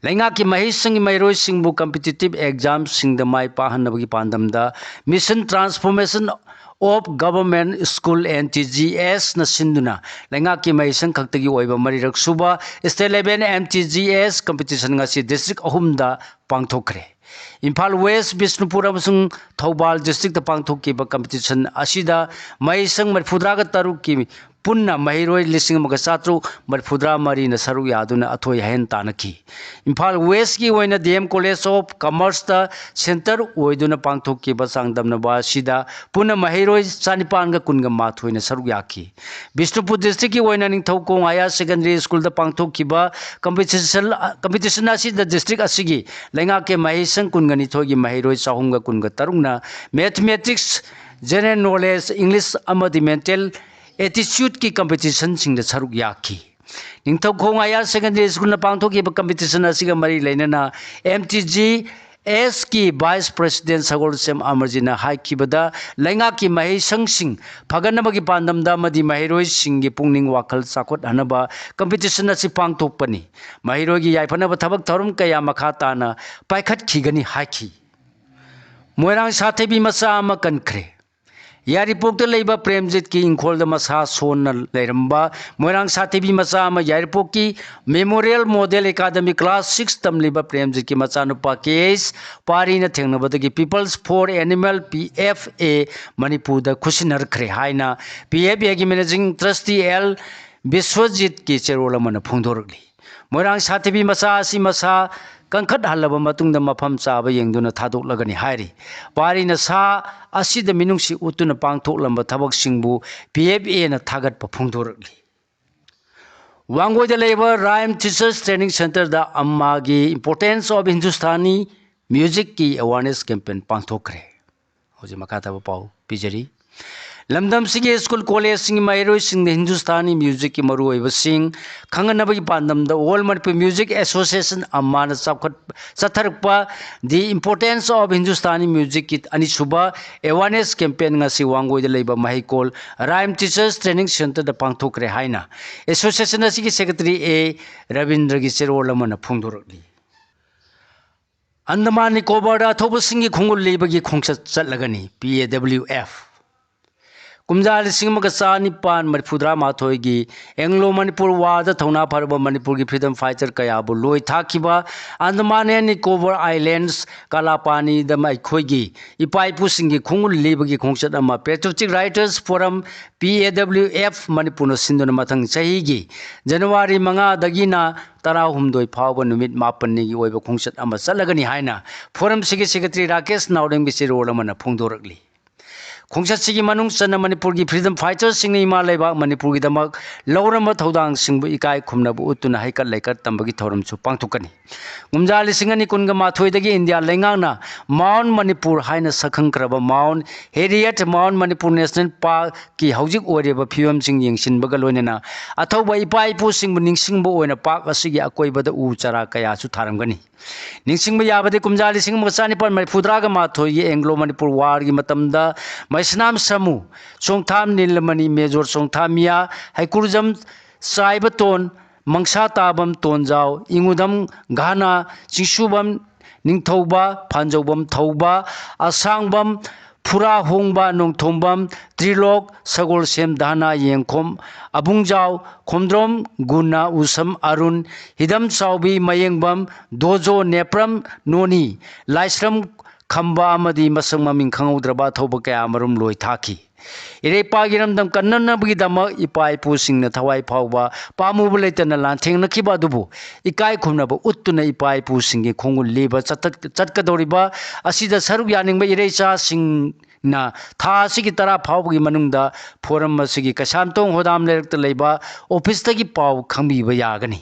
ꯂꯩꯉꯥꯛꯀꯤ ꯃꯍꯩꯁꯪꯒꯤ ꯃꯍꯩꯔꯣꯏꯁꯤꯡꯕꯨ competitive examꯁꯤꯡꯗ my ꯄꯥꯛꯍꯟꯅꯕꯒꯤ ꯄꯥꯟꯗꯝꯗ Mission Transformation of Government School, N T G S ꯅ ꯁꯤꯟꯗꯨꯅ ꯂꯩꯉꯥꯛꯀꯤ ꯃꯍꯩꯁꯪ ꯈꯛꯇꯒꯤ ꯑꯣꯏꯕ ꯃꯔꯤꯔꯛ ꯁꯨꯕ state level M T G S competition ꯉꯁꯤ district ꯑꯍꯨꯝꯗ ꯄꯥꯡꯊꯣꯛꯈ꯭ꯔꯦ꯫ ꯏꯝꯐꯥꯜ West, ꯕꯤꯁꯅꯨꯄꯨꯔ ꯑꯃꯁꯨꯡ ꯊꯧꯕꯥꯜ districtꯇ ꯄꯥꯡꯊꯣꯛꯈꯤꯕ competition ꯑꯁꯤꯗ ꯃꯍꯩꯁꯪ ꯃꯔꯤꯐꯨꯇꯔꯥꯒ ꯇꯔꯨꯛꯀꯤ ꯄꯨꯟꯅ ꯃꯍꯩꯔꯣꯏ ꯂꯤꯁꯤꯡ ꯑꯃꯒ ꯆꯥꯇ꯭ꯔꯨꯛ ꯃꯔꯤꯐꯨꯇꯔꯥ ꯃꯔꯤꯅ ꯁꯔꯨꯛ ꯌꯥꯗꯨꯅ ꯑꯊꯣꯏ ꯑꯍꯦꯟ ꯇꯥꯟꯅꯈꯤ꯫ ꯏꯝꯐꯥꯜ Westꯀꯤ ꯑꯣꯏꯅ D M College of Commerceꯇ centre ꯑꯣꯏꯗꯨꯅ ꯄꯥꯡꯊꯣꯛꯈꯤꯕ ꯆꯥꯡꯗꯝꯅꯕ ꯑꯁꯤꯗ ꯄꯨꯟꯅ ꯃꯍꯩꯔꯣꯏ ꯆꯅꯤꯄꯥꯟꯒ ꯀꯨꯟꯒ ꯃꯥꯊꯣꯏꯅ ꯁꯔꯨꯛ ꯌꯥꯈꯤ꯫ ꯕꯤꯁꯅꯨꯄꯨꯔ districtꯀꯤ ꯑꯣꯏꯅ ꯅꯤꯡꯊꯧꯈꯣꯡ Higher Secondary Schoolꯗ ꯄꯥꯡꯊꯣꯛꯈꯤꯕ competition, competition ꯑꯁꯤꯗ district ꯑꯁꯤꯒꯤ ꯂꯩꯉꯥꯛꯀꯤ ꯃꯍꯩꯁꯪ ꯀꯨꯟꯒ ꯅꯤꯊꯣꯏꯒꯤ ꯃꯍꯩꯔꯣꯏ ꯆꯍꯨꯝꯒ ꯀꯨꯟꯒ ꯇꯔꯨꯛꯅ Mathematics, General Knowledge, English ꯑꯃꯗꯤ Mental Aptitudeꯀꯤ competitionꯁꯤꯡꯗ ꯁꯔꯨꯛ ꯌꯥꯈꯤ꯫ ꯅꯤꯡꯊꯧꯈꯣꯡ Higher Secondary Schoolꯅ ꯄꯥꯡꯊꯣꯛꯈꯤꯕ competition ꯑꯁꯤꯒ ꯃꯔꯤ ꯂꯩꯅꯅ M T G Sꯀꯤ Vice President ꯁꯒꯣꯜꯁꯦꯝ ꯑꯃꯔꯖꯤꯠꯅ ꯍꯥꯏꯈꯤꯕꯗ, ꯂꯩꯉꯥꯛꯀꯤ ꯃꯍꯩꯁꯪꯁꯤꯡ ꯐꯒꯠꯅꯕꯒꯤ ꯄꯥꯟꯗꯝꯗ ꯑꯃꯗꯤ ꯃꯍꯩꯔꯣꯏꯁꯤꯡꯒꯤ ꯄꯨꯛꯅꯤꯡ ꯋꯥꯈꯜ ꯆꯥꯎꯈꯠꯍꯟꯅꯕ competition ꯑꯁꯤ ꯄꯥꯡꯊꯣꯛꯄꯅꯤ꯫ ꯃꯍꯩꯔꯣꯏꯒꯤ ꯌꯥꯏꯐꯅꯕ ꯊꯕꯛ ꯊꯧꯔꯝ ꯀꯌꯥ ꯃꯈꯥ ꯇꯥꯅ ꯄꯥꯏꯈꯠꯈꯤꯒꯅꯤ ꯍꯥꯏꯈꯤ꯫ ꯃꯣꯏꯔꯥꯡ ꯁꯥꯊꯤꯕꯤ ꯃꯆꯥ ꯑꯃ ꯀꯟꯈ꯭ꯔꯦ꯫ ꯌꯥꯏꯔꯤꯄꯣꯛꯇ ꯂꯩꯕ ꯄ꯭ꯔꯦꯝꯖꯤꯠꯀꯤ ꯏꯪꯈꯣꯜꯗ ꯃꯁꯥ ꯁꯣꯟꯅ ꯂꯩꯔꯝꯕ ꯃꯣꯏꯔꯥꯡ ꯁꯥꯊꯤꯕꯤ ꯃꯆꯥ ꯑꯃ ꯌꯥꯏꯔꯤꯄꯣꯛꯀꯤ Memorial Model Academy class six ꯇꯝꯂꯤꯕ ꯄ꯭ꯔꯦꯝꯖꯤꯠꯀꯤ ꯃꯆꯥꯅꯨꯄꯥ K H ꯄꯥꯔꯤꯅ ꯊꯦꯡꯅꯕꯗꯒꯤ People's for Animal, P F A, ꯃꯅꯤꯄꯨꯔꯗ ꯈꯨꯠꯁꯤꯟꯅꯔꯛꯈ꯭ꯔꯦ ꯍꯥꯏꯅ P F Aꯒꯤ Managing Trustee L ꯕꯤꯁ꯭ꯋꯖꯤꯠꯀꯤ ꯆꯦꯔꯣꯜ ꯑꯃꯅ ꯐꯣꯡꯗꯣꯔꯛꯂꯤ꯫ ꯃꯣꯏꯔꯥꯡ ꯁꯥꯊꯤꯕꯤ ꯃꯆꯥ ꯑꯁꯤ ꯃꯁꯥ ꯀꯟꯈꯠꯍꯜꯂꯕ ꯃꯇꯨꯡꯗ ꯃꯐꯝ ꯆꯥꯕ ꯌꯦꯡꯗꯨꯅ ꯊꯥꯗꯣꯛꯂꯒꯅꯤ ꯍꯥꯏꯔꯤ꯫ ꯄꯥꯔꯤꯅ ꯁꯥ ꯑꯁꯤꯗ ꯃꯤꯅꯨꯡꯁꯤ ꯎꯠꯇꯨꯅ ꯄꯥꯡꯊꯣꯛꯂꯝꯕ ꯊꯕꯛꯁꯤꯡꯕꯨ P F Aꯅ ꯊꯥꯒꯠꯄ ꯐꯣꯡꯗꯣꯔꯛꯂꯤ꯫ ꯋꯥꯡꯒꯣꯏꯗ ꯂꯩꯕ Rhyme Teachers Training Centreꯗ ꯑꯝꯃꯥꯒꯤ Importance of Hindustani Musicꯀꯤ awareness campaign ꯄꯥꯡꯊꯣꯛꯈ꯭ꯔꯦ꯫ ꯍꯧꯖꯤꯛ ꯃꯈꯥ ꯇꯥꯕ ꯄꯥꯎ ꯄꯤꯖꯔꯤ꯫ ꯂꯝꯗꯝꯁꯤꯒꯤ ꯁ꯭ꯀꯨꯜ ꯀꯣꯂꯦꯖꯁꯤꯡꯒꯤ ꯃꯍꯩꯔꯣꯏꯁꯤꯡꯗ Hindustani ꯃ꯭ꯌꯨꯖꯤꯛꯀꯤ ꯃꯔꯨꯑꯣꯏꯕꯁꯤꯡ ꯈꯪꯍꯟꯅꯕꯒꯤ ꯄꯥꯟꯗꯝꯗ All Manipur Music Association ꯑꯝꯃꯥꯅ ꯆꯥꯎꯈꯠ-, ꯆꯠꯊꯔꯛꯄ The Importance of Hindustani Musicꯀꯤ ꯑꯅꯤꯁꯨꯕ awareness campaign ꯉꯁꯤ ꯋꯥꯡꯒꯣꯏꯗ ꯂꯩꯕ ꯃꯍꯩꯀꯣꯜ Rhyme Teachers Training Centreꯗ ꯄꯥꯡꯊꯣꯛꯈ꯭ꯔꯦ ꯍꯥꯏꯅ association ꯑꯁꯤꯒꯤ secretary A ꯔꯕꯤꯟꯗ꯭ꯔꯒꯤ ꯆꯦꯔꯣꯜ ꯑꯃꯅ ꯐꯣꯡꯗꯣꯔꯛꯂꯤ꯫ ꯑꯟꯗꯃꯥꯟ ꯅꯤꯀꯣꯕꯔꯗ ꯑꯊꯧꯕꯁꯤꯡꯒꯤ ꯈꯣꯡꯒꯨꯜ ꯂꯤꯕꯒꯤ ꯈꯣꯡꯆꯠ ꯆꯠꯂꯒꯅꯤ, P A W F꯫ ꯀꯨꯝꯖꯥ ꯂꯤꯁꯤꯡ ꯑꯃꯒ ꯆꯥꯅꯤꯄꯥꯟ ꯃꯔꯤꯐꯨꯇꯔꯥ ꯃꯥꯊꯣꯏꯒꯤ Anglo Manipur Warꯗ ꯊꯧꯅꯥ ꯐꯔꯕ ꯃꯅꯤꯄꯨꯔꯒꯤ freedom fighter ꯀꯌꯥꯕꯨ ꯂꯣꯏ ꯊꯥꯈꯤꯕ Andaman and Nicobar Islands ꯀꯂꯥꯄꯥꯅꯤꯗ ꯑꯩꯈꯣꯏꯒꯤ ꯏꯄꯥ ꯏꯄꯨꯁꯤꯡꯒꯤ ꯈꯣꯡꯒꯨꯜ ꯂꯤꯕꯒꯤ ꯈꯣꯡꯆꯠ ꯑꯃ Patriotic Writers Forum, P A W F, ꯃꯅꯤꯄꯨꯔꯅ ꯁꯤꯟꯗꯨꯅ ꯃꯊꯪ ꯆꯍꯤꯒꯤ ꯖꯅꯋꯥꯔꯤ ꯃꯉꯥꯗꯒꯤꯅ ꯇꯔꯥꯍꯨꯝꯗꯣꯏ ꯐꯥꯎꯕ ꯅꯨꯃꯤꯠ ꯃꯥꯄꯟꯅꯤꯒꯤ ꯑꯣꯏꯕ ꯈꯣꯡꯆꯠ ꯑꯃ ꯆꯠꯂꯒꯅꯤ ꯍꯥꯏꯅ ꯐꯣꯔꯝꯁꯤꯒꯤ secretary ꯔꯥꯀꯦꯁ ꯅꯥꯎꯔꯦꯝꯒꯤ ꯆꯦꯔꯣꯜ ꯑꯃꯅ ꯐꯣꯡꯗꯣꯔꯛꯂꯤ꯫ ꯈꯣꯡꯆꯠꯁꯤꯒꯤ ꯃꯅꯨꯡ ꯆꯟꯅ ꯃꯅꯤꯄꯨꯔꯒꯤ freedom fighterꯁꯤꯡꯅ ꯏꯃꯥ ꯂꯩꯕꯥꯛ ꯃꯅꯤꯄꯨꯔꯒꯤꯗꯃꯛ ꯂꯧꯔꯝꯕ ꯊꯧꯗꯥꯡꯁꯤꯡꯕꯨ ꯏꯀꯥꯏ ꯈꯨꯝꯅꯕ ꯎꯠꯇꯨꯅ ꯍꯩꯀꯠ ꯂꯩꯀꯠ ꯇꯝꯕꯒꯤ ꯊꯧꯔꯝꯁꯨ ꯄꯥꯡꯊꯣꯛꯀꯅꯤ꯫ ꯀꯨꯝꯖꯥ ꯂꯤꯁꯤꯡ ꯑꯅꯤ ꯀꯨꯟꯒ ꯃꯥꯊꯣꯏꯗꯒꯤ ꯏꯟꯗꯤꯌꯥ ꯂꯩꯉꯥꯛꯅ Mount Manipur ꯍꯥꯏꯅ ꯁꯛꯈꯪꯈ꯭ꯔꯕ Mount Harriet, Mount Manipur National Parkꯀꯤ ꯍꯧꯖꯤꯛ ꯑꯣꯏꯔꯤꯕ ꯐꯤꯕꯝꯁꯤꯡ ꯌꯦꯡꯁꯤꯟꯕꯒ ꯂꯣꯏꯅꯅ ꯑꯊꯧꯕ ꯏꯄꯥ ꯏꯄꯨꯁꯤꯡꯕꯨ ꯅꯤꯡꯁꯤꯡꯕ ꯑꯣꯏꯅ park ꯑꯁꯤꯒꯤ ꯑꯀꯣꯏꯕꯗ ꯎ ꯆꯥꯔꯥ ꯀꯌꯥꯁꯨ ꯊꯥꯔꯝꯒꯅꯤ꯫ ꯅꯤꯡꯁꯤꯡꯕ ꯌꯥꯕꯗꯤ ꯀꯨꯝꯖꯥ ꯂꯤꯁꯤꯡ ꯑꯃꯒ ꯆꯥꯅꯤꯄꯥꯟ ꯃꯔꯤꯐꯨꯇꯔꯥꯒ ꯃꯥꯊꯣꯏꯒꯤ Anglo Manipur Warꯒꯤ ꯃꯇꯝꯗ ꯃꯩꯁꯅꯥꯝ ꯁꯥꯃꯨ, ꯆꯣꯡꯊꯥꯝ ꯅꯤꯂꯃꯅꯤ, ꯃꯦꯖꯣꯔ ꯆꯣꯡꯊꯥꯝ ꯃꯤꯌꯥ, ꯍꯩꯀꯨꯔꯖꯝ ꯆꯥꯏꯕꯇꯣꯟ, ꯃꯪꯁꯥ ꯇꯥꯕꯝ ꯇꯣꯟꯖꯥꯎ, ꯏꯉꯨꯗꯝ ꯘꯥꯅꯥ, ꯆꯤꯡꯁꯨꯕꯝ ꯅꯤꯡꯊꯧꯕ, ꯐꯥꯟꯖꯧꯕꯝ ꯊꯧꯕ, ꯑꯁꯥꯡꯕꯝ ꯐꯨꯔꯥ ꯍꯣꯡꯕ, ꯅꯣꯡꯊꯣꯝꯕꯝ ꯇ꯭ꯔꯤꯂꯣꯛ, ꯁꯒꯣꯜꯁꯦꯝ ꯙꯥꯅꯥ ꯌꯦꯡꯈꯣꯝ, ꯑꯕꯨꯡꯖꯥꯎ, ꯈꯣꯝꯗ꯭ꯔꯣꯝ ꯒꯨꯅꯥ, ꯎꯁꯝ ꯑꯔꯨꯟ, ꯍꯤꯗꯝ ꯆꯥꯎꯕꯤ, ꯃꯌꯦꯡꯕꯝ ꯗꯣꯖꯣ, ꯅꯦꯄ꯭ꯔꯝ ꯅꯣꯅꯤ, ꯂꯥꯏꯁ꯭ꯔꯝ ꯈꯝꯕ ꯑꯃꯗꯤ ꯃꯁꯛ ꯃꯃꯤꯡ ꯈꯪꯍꯧꯗ꯭ꯔꯕ ꯑꯊꯧꯕ ꯀꯌꯥ ꯑꯃꯔꯣꯝ ꯂꯣꯏ ꯊꯥꯈꯤ꯫ ꯏꯔꯩꯄꯥꯛ ꯏꯔꯝꯗꯝ ꯀꯟꯅꯅꯕꯒꯤꯗꯃꯛ ꯏꯄꯥ ꯏꯄꯨꯁꯤꯡꯅ ꯊꯋꯥꯏ ꯐꯥꯎꯕ ꯄꯥꯝꯃꯨꯕ ꯂꯩꯇꯅ ꯂꯥꯟꯊꯦꯡꯅꯈꯤꯕ ꯑꯗꯨꯕꯨ ꯏꯀꯥꯏ ꯈꯨꯝꯅꯕ ꯎꯠꯇꯨꯅ ꯏꯄꯥ ꯏꯄꯨꯁꯤꯡꯒꯤ ꯈꯣꯡꯒꯨꯜ ꯂꯤꯕ ꯆꯠꯊ-, ꯆꯠꯀꯗꯧꯔꯤꯕ ꯑꯁꯤꯗ ꯁꯔꯨꯛ ꯌꯥꯅꯤꯡꯕ ꯏꯔꯩꯆꯥꯁꯤꯡ ꯅ ꯊꯥ ꯑꯁꯤꯒꯤ ꯇꯔꯥ ꯐꯥꯎꯕꯒꯤ ꯃꯅꯨꯡꯗ ꯐꯣꯔꯝ ꯑꯁꯤꯒꯤ ꯀꯩꯁꯥꯝꯊꯣꯡ ꯍꯣꯗꯥꯝ ꯂꯩꯔꯛꯇ ꯂꯩꯕ ꯑꯣꯐꯤꯁꯇꯒꯤ ꯄꯥꯎ ꯈꯪꯕꯤꯕ ꯌꯥꯒꯅꯤ꯫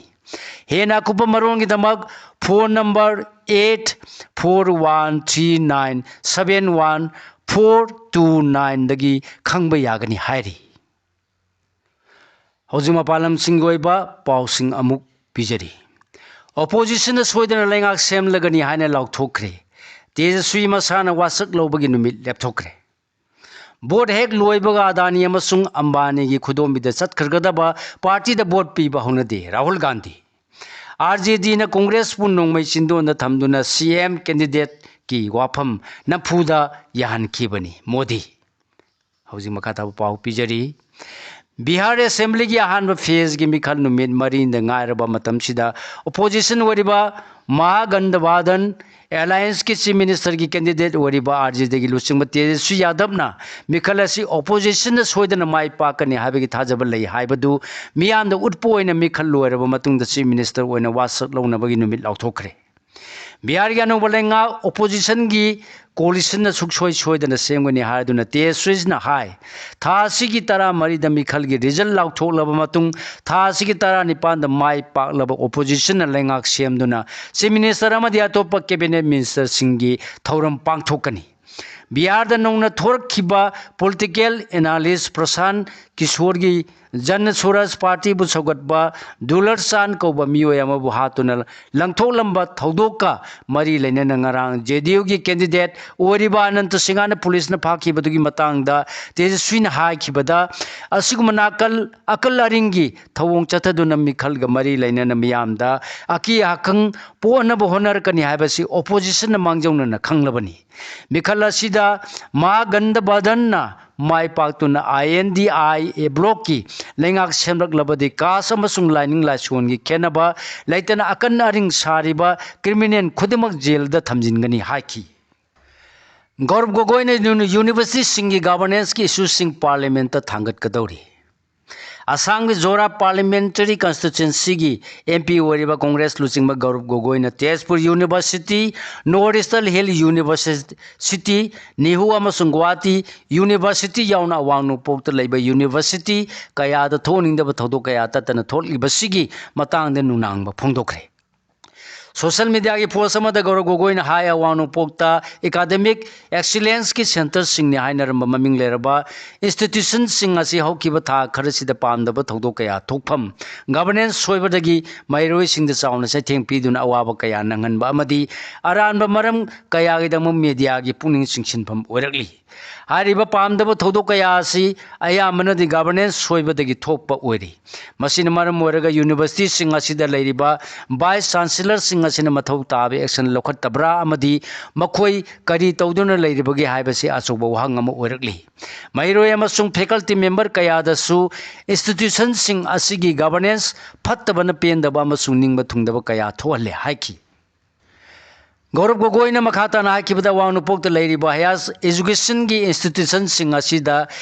ꯍꯦꯟꯅ ꯑꯀꯨꯞꯄ ꯃꯔꯣꯜꯒꯤꯗꯃꯛ phone number eight four one three nine seven one four two nineꯗꯒꯤ ꯈꯪꯕ ꯌꯥꯒꯅꯤ ꯍꯥꯏꯔꯤ꯫ ꯍꯧꯖꯤꯛ ꯃꯄꯥꯟ ꯂꯝꯁꯤꯡꯒꯤ ꯑꯣꯏꯕ ꯄꯥꯎꯁꯤꯡ ꯑꯃꯨꯛ ꯄꯤꯖꯔꯤ꯫ ꯑꯣꯄꯣꯖꯤꯁꯟꯅ ꯁꯣꯏꯗꯅ ꯂꯩꯉꯥꯛ ꯁꯦꯝꯂꯒꯅꯤ ꯍꯥꯏꯅ ꯂꯥꯎꯊꯣꯛꯈ꯭ꯔꯦ꯫ ꯇꯦꯖꯁ꯭ꯋꯤ ꯃꯁꯥꯅ ꯋꯥꯁꯛ ꯂꯧꯕꯒꯤ ꯅꯨꯃꯤꯠ ꯂꯦꯞꯊꯣꯛꯈ꯭ꯔꯦ꯫ ꯚꯣꯠ ꯍꯦꯛ ꯂꯣꯏꯕꯒ ꯑꯗꯥꯅꯤ ꯑꯃꯁꯨꯡ ꯑꯝꯕꯥꯅꯤꯒꯤ ꯈꯨꯗꯣꯝꯕꯤꯗ ꯆꯠꯈ꯭ꯔꯒꯗꯕ ꯄꯥꯔꯇꯤꯗ ꯚꯣꯠ ꯄꯤꯕ ꯍꯧꯅꯗꯦ ꯔꯥꯍꯨꯜ ꯒꯥꯟꯙꯤ꯫ ꯑꯥꯔ ꯖꯦ ꯗꯤꯅ ꯀꯣꯡꯒ꯭ꯔꯦꯁꯄꯨ ꯅꯣꯡꯃꯩ ꯆꯤꯟꯗꯣꯟꯗ ꯊꯝꯗꯨꯅ ꯁꯤ ꯑꯦꯝ ꯀꯦꯟꯗꯤꯗꯦꯠꯀꯤ ꯋꯥꯐꯝ ꯅꯝꯐꯨꯗ ꯌꯥꯍꯟꯈꯤꯕꯅꯤ ꯃꯣꯗꯤ꯫ ꯍꯧꯖꯤꯛ ꯃꯈꯥ ꯇꯥꯕ ꯄꯥꯎ ꯄꯤꯖꯔꯤ꯫ ꯕꯤꯍꯥꯔ ꯑꯦꯁꯦꯝꯕ꯭ꯂꯤꯒꯤ ꯑꯍꯥꯟꯕ ꯐꯦꯖꯒꯤ ꯃꯤꯈꯜ ꯅꯨꯃꯤꯠ ꯃꯔꯤꯅꯤꯗ ꯉꯥꯏꯔꯕ ꯃꯇꯝꯁꯤꯗ ꯑꯣꯄꯣꯖꯤꯁꯟ ꯑꯣꯏꯔꯤꯕ ꯃꯍꯥꯒꯟꯙꯕꯥꯗꯟ ꯑꯦꯂꯥꯌꯟꯁꯀꯤ ꯆꯤꯐ ꯃꯤꯅꯤꯁꯇꯔꯒꯤ ꯀꯦꯟꯗꯤꯗꯦꯠ ꯑꯣꯏꯔꯤꯕ ꯑꯥꯔ ꯖꯦ ꯗꯤꯒꯤ ꯂꯨꯆꯤꯡꯕ ꯇꯦꯖꯁ꯭ꯋꯤ ꯌꯥꯗꯕꯅ ꯃꯤꯈꯜ ꯑꯁꯤ ꯑꯣꯄꯣꯖꯤꯁꯟꯅ ꯁꯣꯏꯗꯅ ꯃꯥꯏ ꯄꯥꯛꯀꯅꯤ ꯍꯥꯏꯕꯒꯤ ꯊꯥꯖꯕ ꯂꯩ ꯍꯥꯏꯕꯗꯨ ꯃꯤꯌꯥꯝꯗ ꯎꯠꯄ ꯑꯣꯏꯅ ꯃꯤꯈꯜ ꯂꯣꯏꯔꯕ ꯃꯇꯨꯡꯗ ꯆꯤꯐ ꯃꯤꯅꯤꯁꯇꯔ ꯑꯣꯏꯅ ꯋꯥꯁꯛ ꯂꯧꯅꯕꯒꯤ ꯅꯨꯃꯤꯠ ꯂꯥꯎꯊꯣꯛꯈ꯭ꯔꯦ꯫ ꯕꯤꯍꯥꯔꯒꯤ ꯑꯅꯧꯕ ꯂꯩꯉꯥꯛ ꯑꯣꯄꯣꯖꯤꯁꯟꯒꯤ ꯀꯣꯂꯤꯁꯟꯅ ꯁꯨꯡꯁꯣꯏ ꯁꯣꯏꯗꯅ ꯁꯦꯝꯒꯅꯤ ꯍꯥꯏꯗꯨꯅ ꯇꯦꯖꯁ꯭ꯋꯤꯅ ꯍꯥꯏ꯫ ꯊꯥ ꯑꯁꯤꯒꯤ ꯇꯔꯥꯃꯔꯤꯗ ꯃꯤꯈꯜꯒꯤ ꯔꯤꯖꯜ ꯂꯥꯎꯊꯣꯛꯂꯕ ꯃꯇꯨꯡ ꯊꯥ ꯑꯁꯤꯒꯤ ꯇꯔꯥꯅꯤꯄꯥꯟꯗ ꯃꯥꯏ ꯄꯥꯛꯂꯕ ꯑꯣꯄꯣꯖꯤꯁꯟꯅ ꯂꯩꯉꯥꯛ ꯁꯦꯝꯗꯨꯅ ꯆꯤꯐ ꯃꯤꯅꯤꯁꯇꯔ ꯑꯃꯗꯤ ꯑꯇꯣꯞꯄ ꯀꯦꯕꯤꯅꯦꯠ ꯃꯤꯅꯤꯁꯇꯔꯁꯤꯡꯒꯤ ꯊꯧꯔꯝ ꯄꯥꯡꯊꯣꯛꯀꯅꯤ꯫ ꯕꯤꯍꯥꯔꯗ ꯅꯧꯅ ꯊꯣꯔꯛꯈꯤꯕ ꯄꯣꯂꯤꯇꯤꯀꯦꯜ ꯑꯦꯅꯥꯂꯤꯁ ꯄ꯭ꯔꯁꯥꯟ ꯀꯤꯁꯣꯔꯒꯤ ꯖꯟ ꯁꯨꯔꯖ ꯄꯥꯔꯇꯤꯕꯨ ꯁꯧꯒꯠꯄ ꯗꯨꯂꯔ ꯆꯥꯟ ꯀꯧꯕ ꯃꯤꯑꯣꯏ ꯑꯃꯕꯨ ꯍꯥꯠꯇꯨꯅ ꯂꯪꯊꯣꯛꯂꯝꯕ ꯊꯧꯗꯣꯛꯀ ꯃꯔꯤ ꯂꯩꯅꯅ ꯉꯔꯥꯡ ꯖꯦ ꯗꯤ ꯌꯨꯒꯤ ꯀꯦꯟꯗꯤꯗꯦꯠ ꯑꯣꯏꯔꯤꯕ ꯑꯅꯟꯇ ꯁꯤꯡꯍꯅ ꯄꯨꯂꯤꯁꯅ ꯐꯥꯈꯤꯕꯗꯨꯒꯤ ꯃꯇꯥꯡꯗ ꯇꯦꯖꯁ꯭ꯋꯤꯅ ꯍꯥꯏꯈꯤꯕꯗ, ꯑꯁꯤꯒꯨꯝꯕ ꯅꯥꯀꯜ ꯑꯀꯜ ꯑꯔꯤꯡꯒꯤ ꯊꯧꯑꯣꯡ ꯆꯠꯊꯗꯨꯅ ꯃꯤꯈꯜꯒ ꯃꯔꯤ ꯂꯩꯅꯅ ꯃꯤꯌꯥꯝꯗ ꯑꯀꯤ ꯑꯈꯪ ꯄꯣꯛꯅꯕ ꯍꯣꯠꯅꯔꯛꯀꯅꯤ ꯍꯥꯏꯕꯁꯤ ꯑꯣꯄꯣꯖꯤꯁꯟꯅ ꯃꯥꯡꯖꯧꯅꯅ ꯈꯪꯂꯕꯅꯤ꯫ ꯃꯤꯈꯜ ꯑꯁꯤꯗ ꯃꯍꯥꯒꯟꯙꯕꯥꯗꯟꯅ ꯃꯥꯏ ꯄꯥꯛꯇꯨꯅ ꯑꯥꯏ ꯑꯦꯟ ꯗꯤ ꯑꯥꯏ ꯑꯦ ꯕ꯭ꯂꯣꯛꯀꯤ ꯂꯩꯉꯥꯛ ꯁꯦꯝꯂꯛꯂꯕꯗꯤ ꯀꯥꯁ ꯑꯃꯁꯨꯡ ꯂꯥꯏꯅꯤꯡ ꯂꯥꯏꯁꯣꯟꯒꯤ ꯈꯦꯠꯅꯕ ꯂꯩꯇꯅ ꯑꯀꯟ ꯑꯔꯤꯡ ꯁꯥꯔꯤꯕ ꯀ꯭ꯔꯤꯃꯤꯅꯦꯜ ꯈꯨꯗꯤꯡꯃꯛ ꯖꯦꯜꯗ ꯊꯝꯖꯤꯟꯒꯅꯤ ꯍꯥꯏꯈꯤ꯫ ꯒꯧꯔꯕ ꯒꯣꯒꯣꯏꯅ ꯌꯨꯅꯤ-, ꯌꯨꯅꯤꯚꯔꯁꯤꯇꯤꯁꯤꯡꯒꯤ ꯒꯚꯔꯅꯦꯟꯁꯀꯤ ꯏꯁꯨꯁꯤꯡ ꯄꯥꯔꯂꯤꯌꯥꯃꯦꯟꯠꯇ ꯊꯥꯡꯒꯠꯀꯗꯧꯔꯤ꯫ ꯑꯁꯥꯝꯒꯤ ꯖꯣꯔꯥ ꯄꯥꯔꯂꯤꯌꯥꯃꯦꯟꯇꯔꯤ ꯀꯟꯁꯇꯤꯇ꯭ꯌꯨꯟꯁꯤꯒꯤ ꯑꯦꯝ ꯄꯤ ꯑꯣꯏꯔꯤꯕ ꯀꯣꯡꯒ꯭ꯔꯦꯁ ꯂꯨꯆꯤꯡꯕ ꯒꯧꯔꯕ ꯒꯣꯒꯣꯏꯅ Tezpur university, north eastern hill university, ꯅꯤꯍꯨ ꯑꯃꯁꯨꯡ ꯒꯨꯋꯥꯍꯥꯇꯤ ꯌꯨꯅꯤꯚꯔꯁꯤꯇꯤ ꯌꯥꯎꯅ ꯑꯋꯥꯡ ꯅꯣꯡꯄꯣꯛꯇ ꯂꯩꯕ ꯌꯨꯅꯤꯚꯔꯁꯤꯇꯤ ꯀꯌꯥꯗ ꯊꯣꯛꯍꯟꯅꯤꯡꯗꯕ ꯊꯧꯗꯣꯛ ꯀꯌꯥ ꯇꯠꯇꯅ ꯊꯣꯛꯂꯤꯕꯁꯤꯒꯤ ꯃꯇꯥꯡꯗ ꯅꯨꯡꯅꯥꯡꯕ ꯐꯣꯡꯗꯣꯛꯈ꯭ꯔꯦ꯫ ꯁꯣꯁꯤꯌꯦꯜ ꯃꯤꯗꯤꯌꯥꯒꯤ ꯄꯣꯁ ꯑꯃꯗ ꯒꯧꯔꯕ ꯒꯣꯒꯣꯏꯅ ꯍꯥꯏ, ꯑꯋꯥꯡ ꯅꯣꯡꯄꯣꯛꯇ ꯑꯦꯀꯥꯗꯦꯃꯤꯛ ꯑꯦꯛꯁꯤꯂꯦꯟꯁꯀꯤ ꯁꯦꯟꯇꯔꯁꯤꯡꯅꯤ ꯍꯥꯏꯅꯔꯝꯕ ꯃꯃꯤꯡ ꯂꯩꯔꯕ ꯏꯟꯁꯇꯤꯇ꯭ꯌꯨꯁꯟꯁꯤꯡ ꯑꯁꯤ ꯍꯧꯈꯤꯕ ꯊꯥ ꯈꯔꯁꯤꯗ ꯄꯥꯝꯗꯕ ꯊꯧꯗꯣꯛ ꯀꯌꯥ ꯊꯣꯛꯐꯝ, ꯒꯚꯔꯅꯦꯟꯁ ꯁꯣꯏꯕꯗꯒꯤ ꯃꯍꯩꯔꯣꯏꯁꯤꯡꯗ ꯆꯥꯎꯅ ꯆꯩꯊꯦꯡ ꯄꯤꯗꯨꯅ ꯑꯋꯥꯕ ꯀꯌꯥ ꯅꯪꯍꯟꯕ ꯑꯃꯗꯤ ꯑꯔꯥꯟꯕ ꯃꯔꯝ ꯀꯌꯥꯒꯤꯗꯃꯛ ꯃꯤꯗꯤꯌꯥꯒꯤ ꯄꯨꯛꯅꯤꯡ ꯆꯤꯡꯁꯤꯟꯐꯝ ꯑꯣꯏꯔꯛꯂꯤ꯫ ꯍꯥꯏꯔꯤꯕ ꯄꯥꯝꯗꯕ ꯊꯧꯗꯣꯛ ꯀꯌꯥ ꯑꯁꯤ ꯑꯌꯥꯝꯕꯅꯗꯤ ꯒꯚꯔꯅꯦꯟꯁ ꯁꯣꯏꯕꯗꯒꯤ ꯊꯣꯛꯄ ꯑꯣꯏꯔꯤ꯫ ꯃꯁꯤꯅ ꯃꯔꯝ ꯑꯣꯏꯔꯒ ꯌꯨꯅꯤꯚꯔꯁꯤꯇꯤꯁꯤꯡ ꯑꯁꯤꯗ ꯂꯩꯔꯤꯕ ꯚꯥꯏꯁ ꯆꯥꯟꯁꯦꯂꯔꯁꯤꯡ ꯑꯁꯤꯅ ꯃꯊꯧ ꯇꯥꯕ ꯑꯦꯛꯁꯟ ꯂꯧꯈꯠꯇꯕ꯭ꯔꯥ ꯑꯃꯗꯤ ꯃꯈꯣꯏ ꯀꯔꯤ ꯇꯧꯗꯨꯅ ꯂꯩꯔꯤꯕꯒꯦ ꯍꯥꯏꯕꯁꯤ ꯑꯆꯧꯕ ꯋꯥꯍꯪ ꯑꯃ ꯑꯣꯏꯔꯛꯂꯤ꯫ ꯃꯍꯩꯔꯣꯏ ꯑꯃꯁꯨꯡ ꯐꯦꯀꯜꯇꯤ ꯃꯦꯝꯕꯔ ꯀꯌꯥꯗꯁꯨ ꯏꯟꯁꯇꯤꯇ꯭ꯌꯨꯁꯟꯁꯤꯡ ꯑꯁꯤꯒꯤ ꯒꯚꯔꯅꯦꯟꯁ ꯐꯠꯇꯕꯅ ꯄꯦꯟꯗꯕ ꯑꯃꯁꯨꯡ ꯅꯤꯡꯕ ꯊꯨꯡꯗꯕ ꯀꯌꯥ ꯊꯣꯛꯍꯜꯂꯦ ꯍꯥꯏꯈꯤ꯫ ꯒꯧꯔꯕ ꯒꯣꯒꯣꯏꯅ ꯃꯈꯥ ꯇꯥꯅ ꯍꯥꯏꯈꯤꯕꯗ, ꯑꯋꯥꯡ ꯅꯣꯡꯄꯣꯛꯇ ꯂꯩꯔꯤꯕ ꯍꯥꯌꯔ ꯏꯖꯨꯀꯦꯁꯟꯒꯤ ꯏꯟꯁꯇꯤꯇ꯭ꯌꯨꯁꯟꯁꯤꯡ ꯑꯁꯤꯗ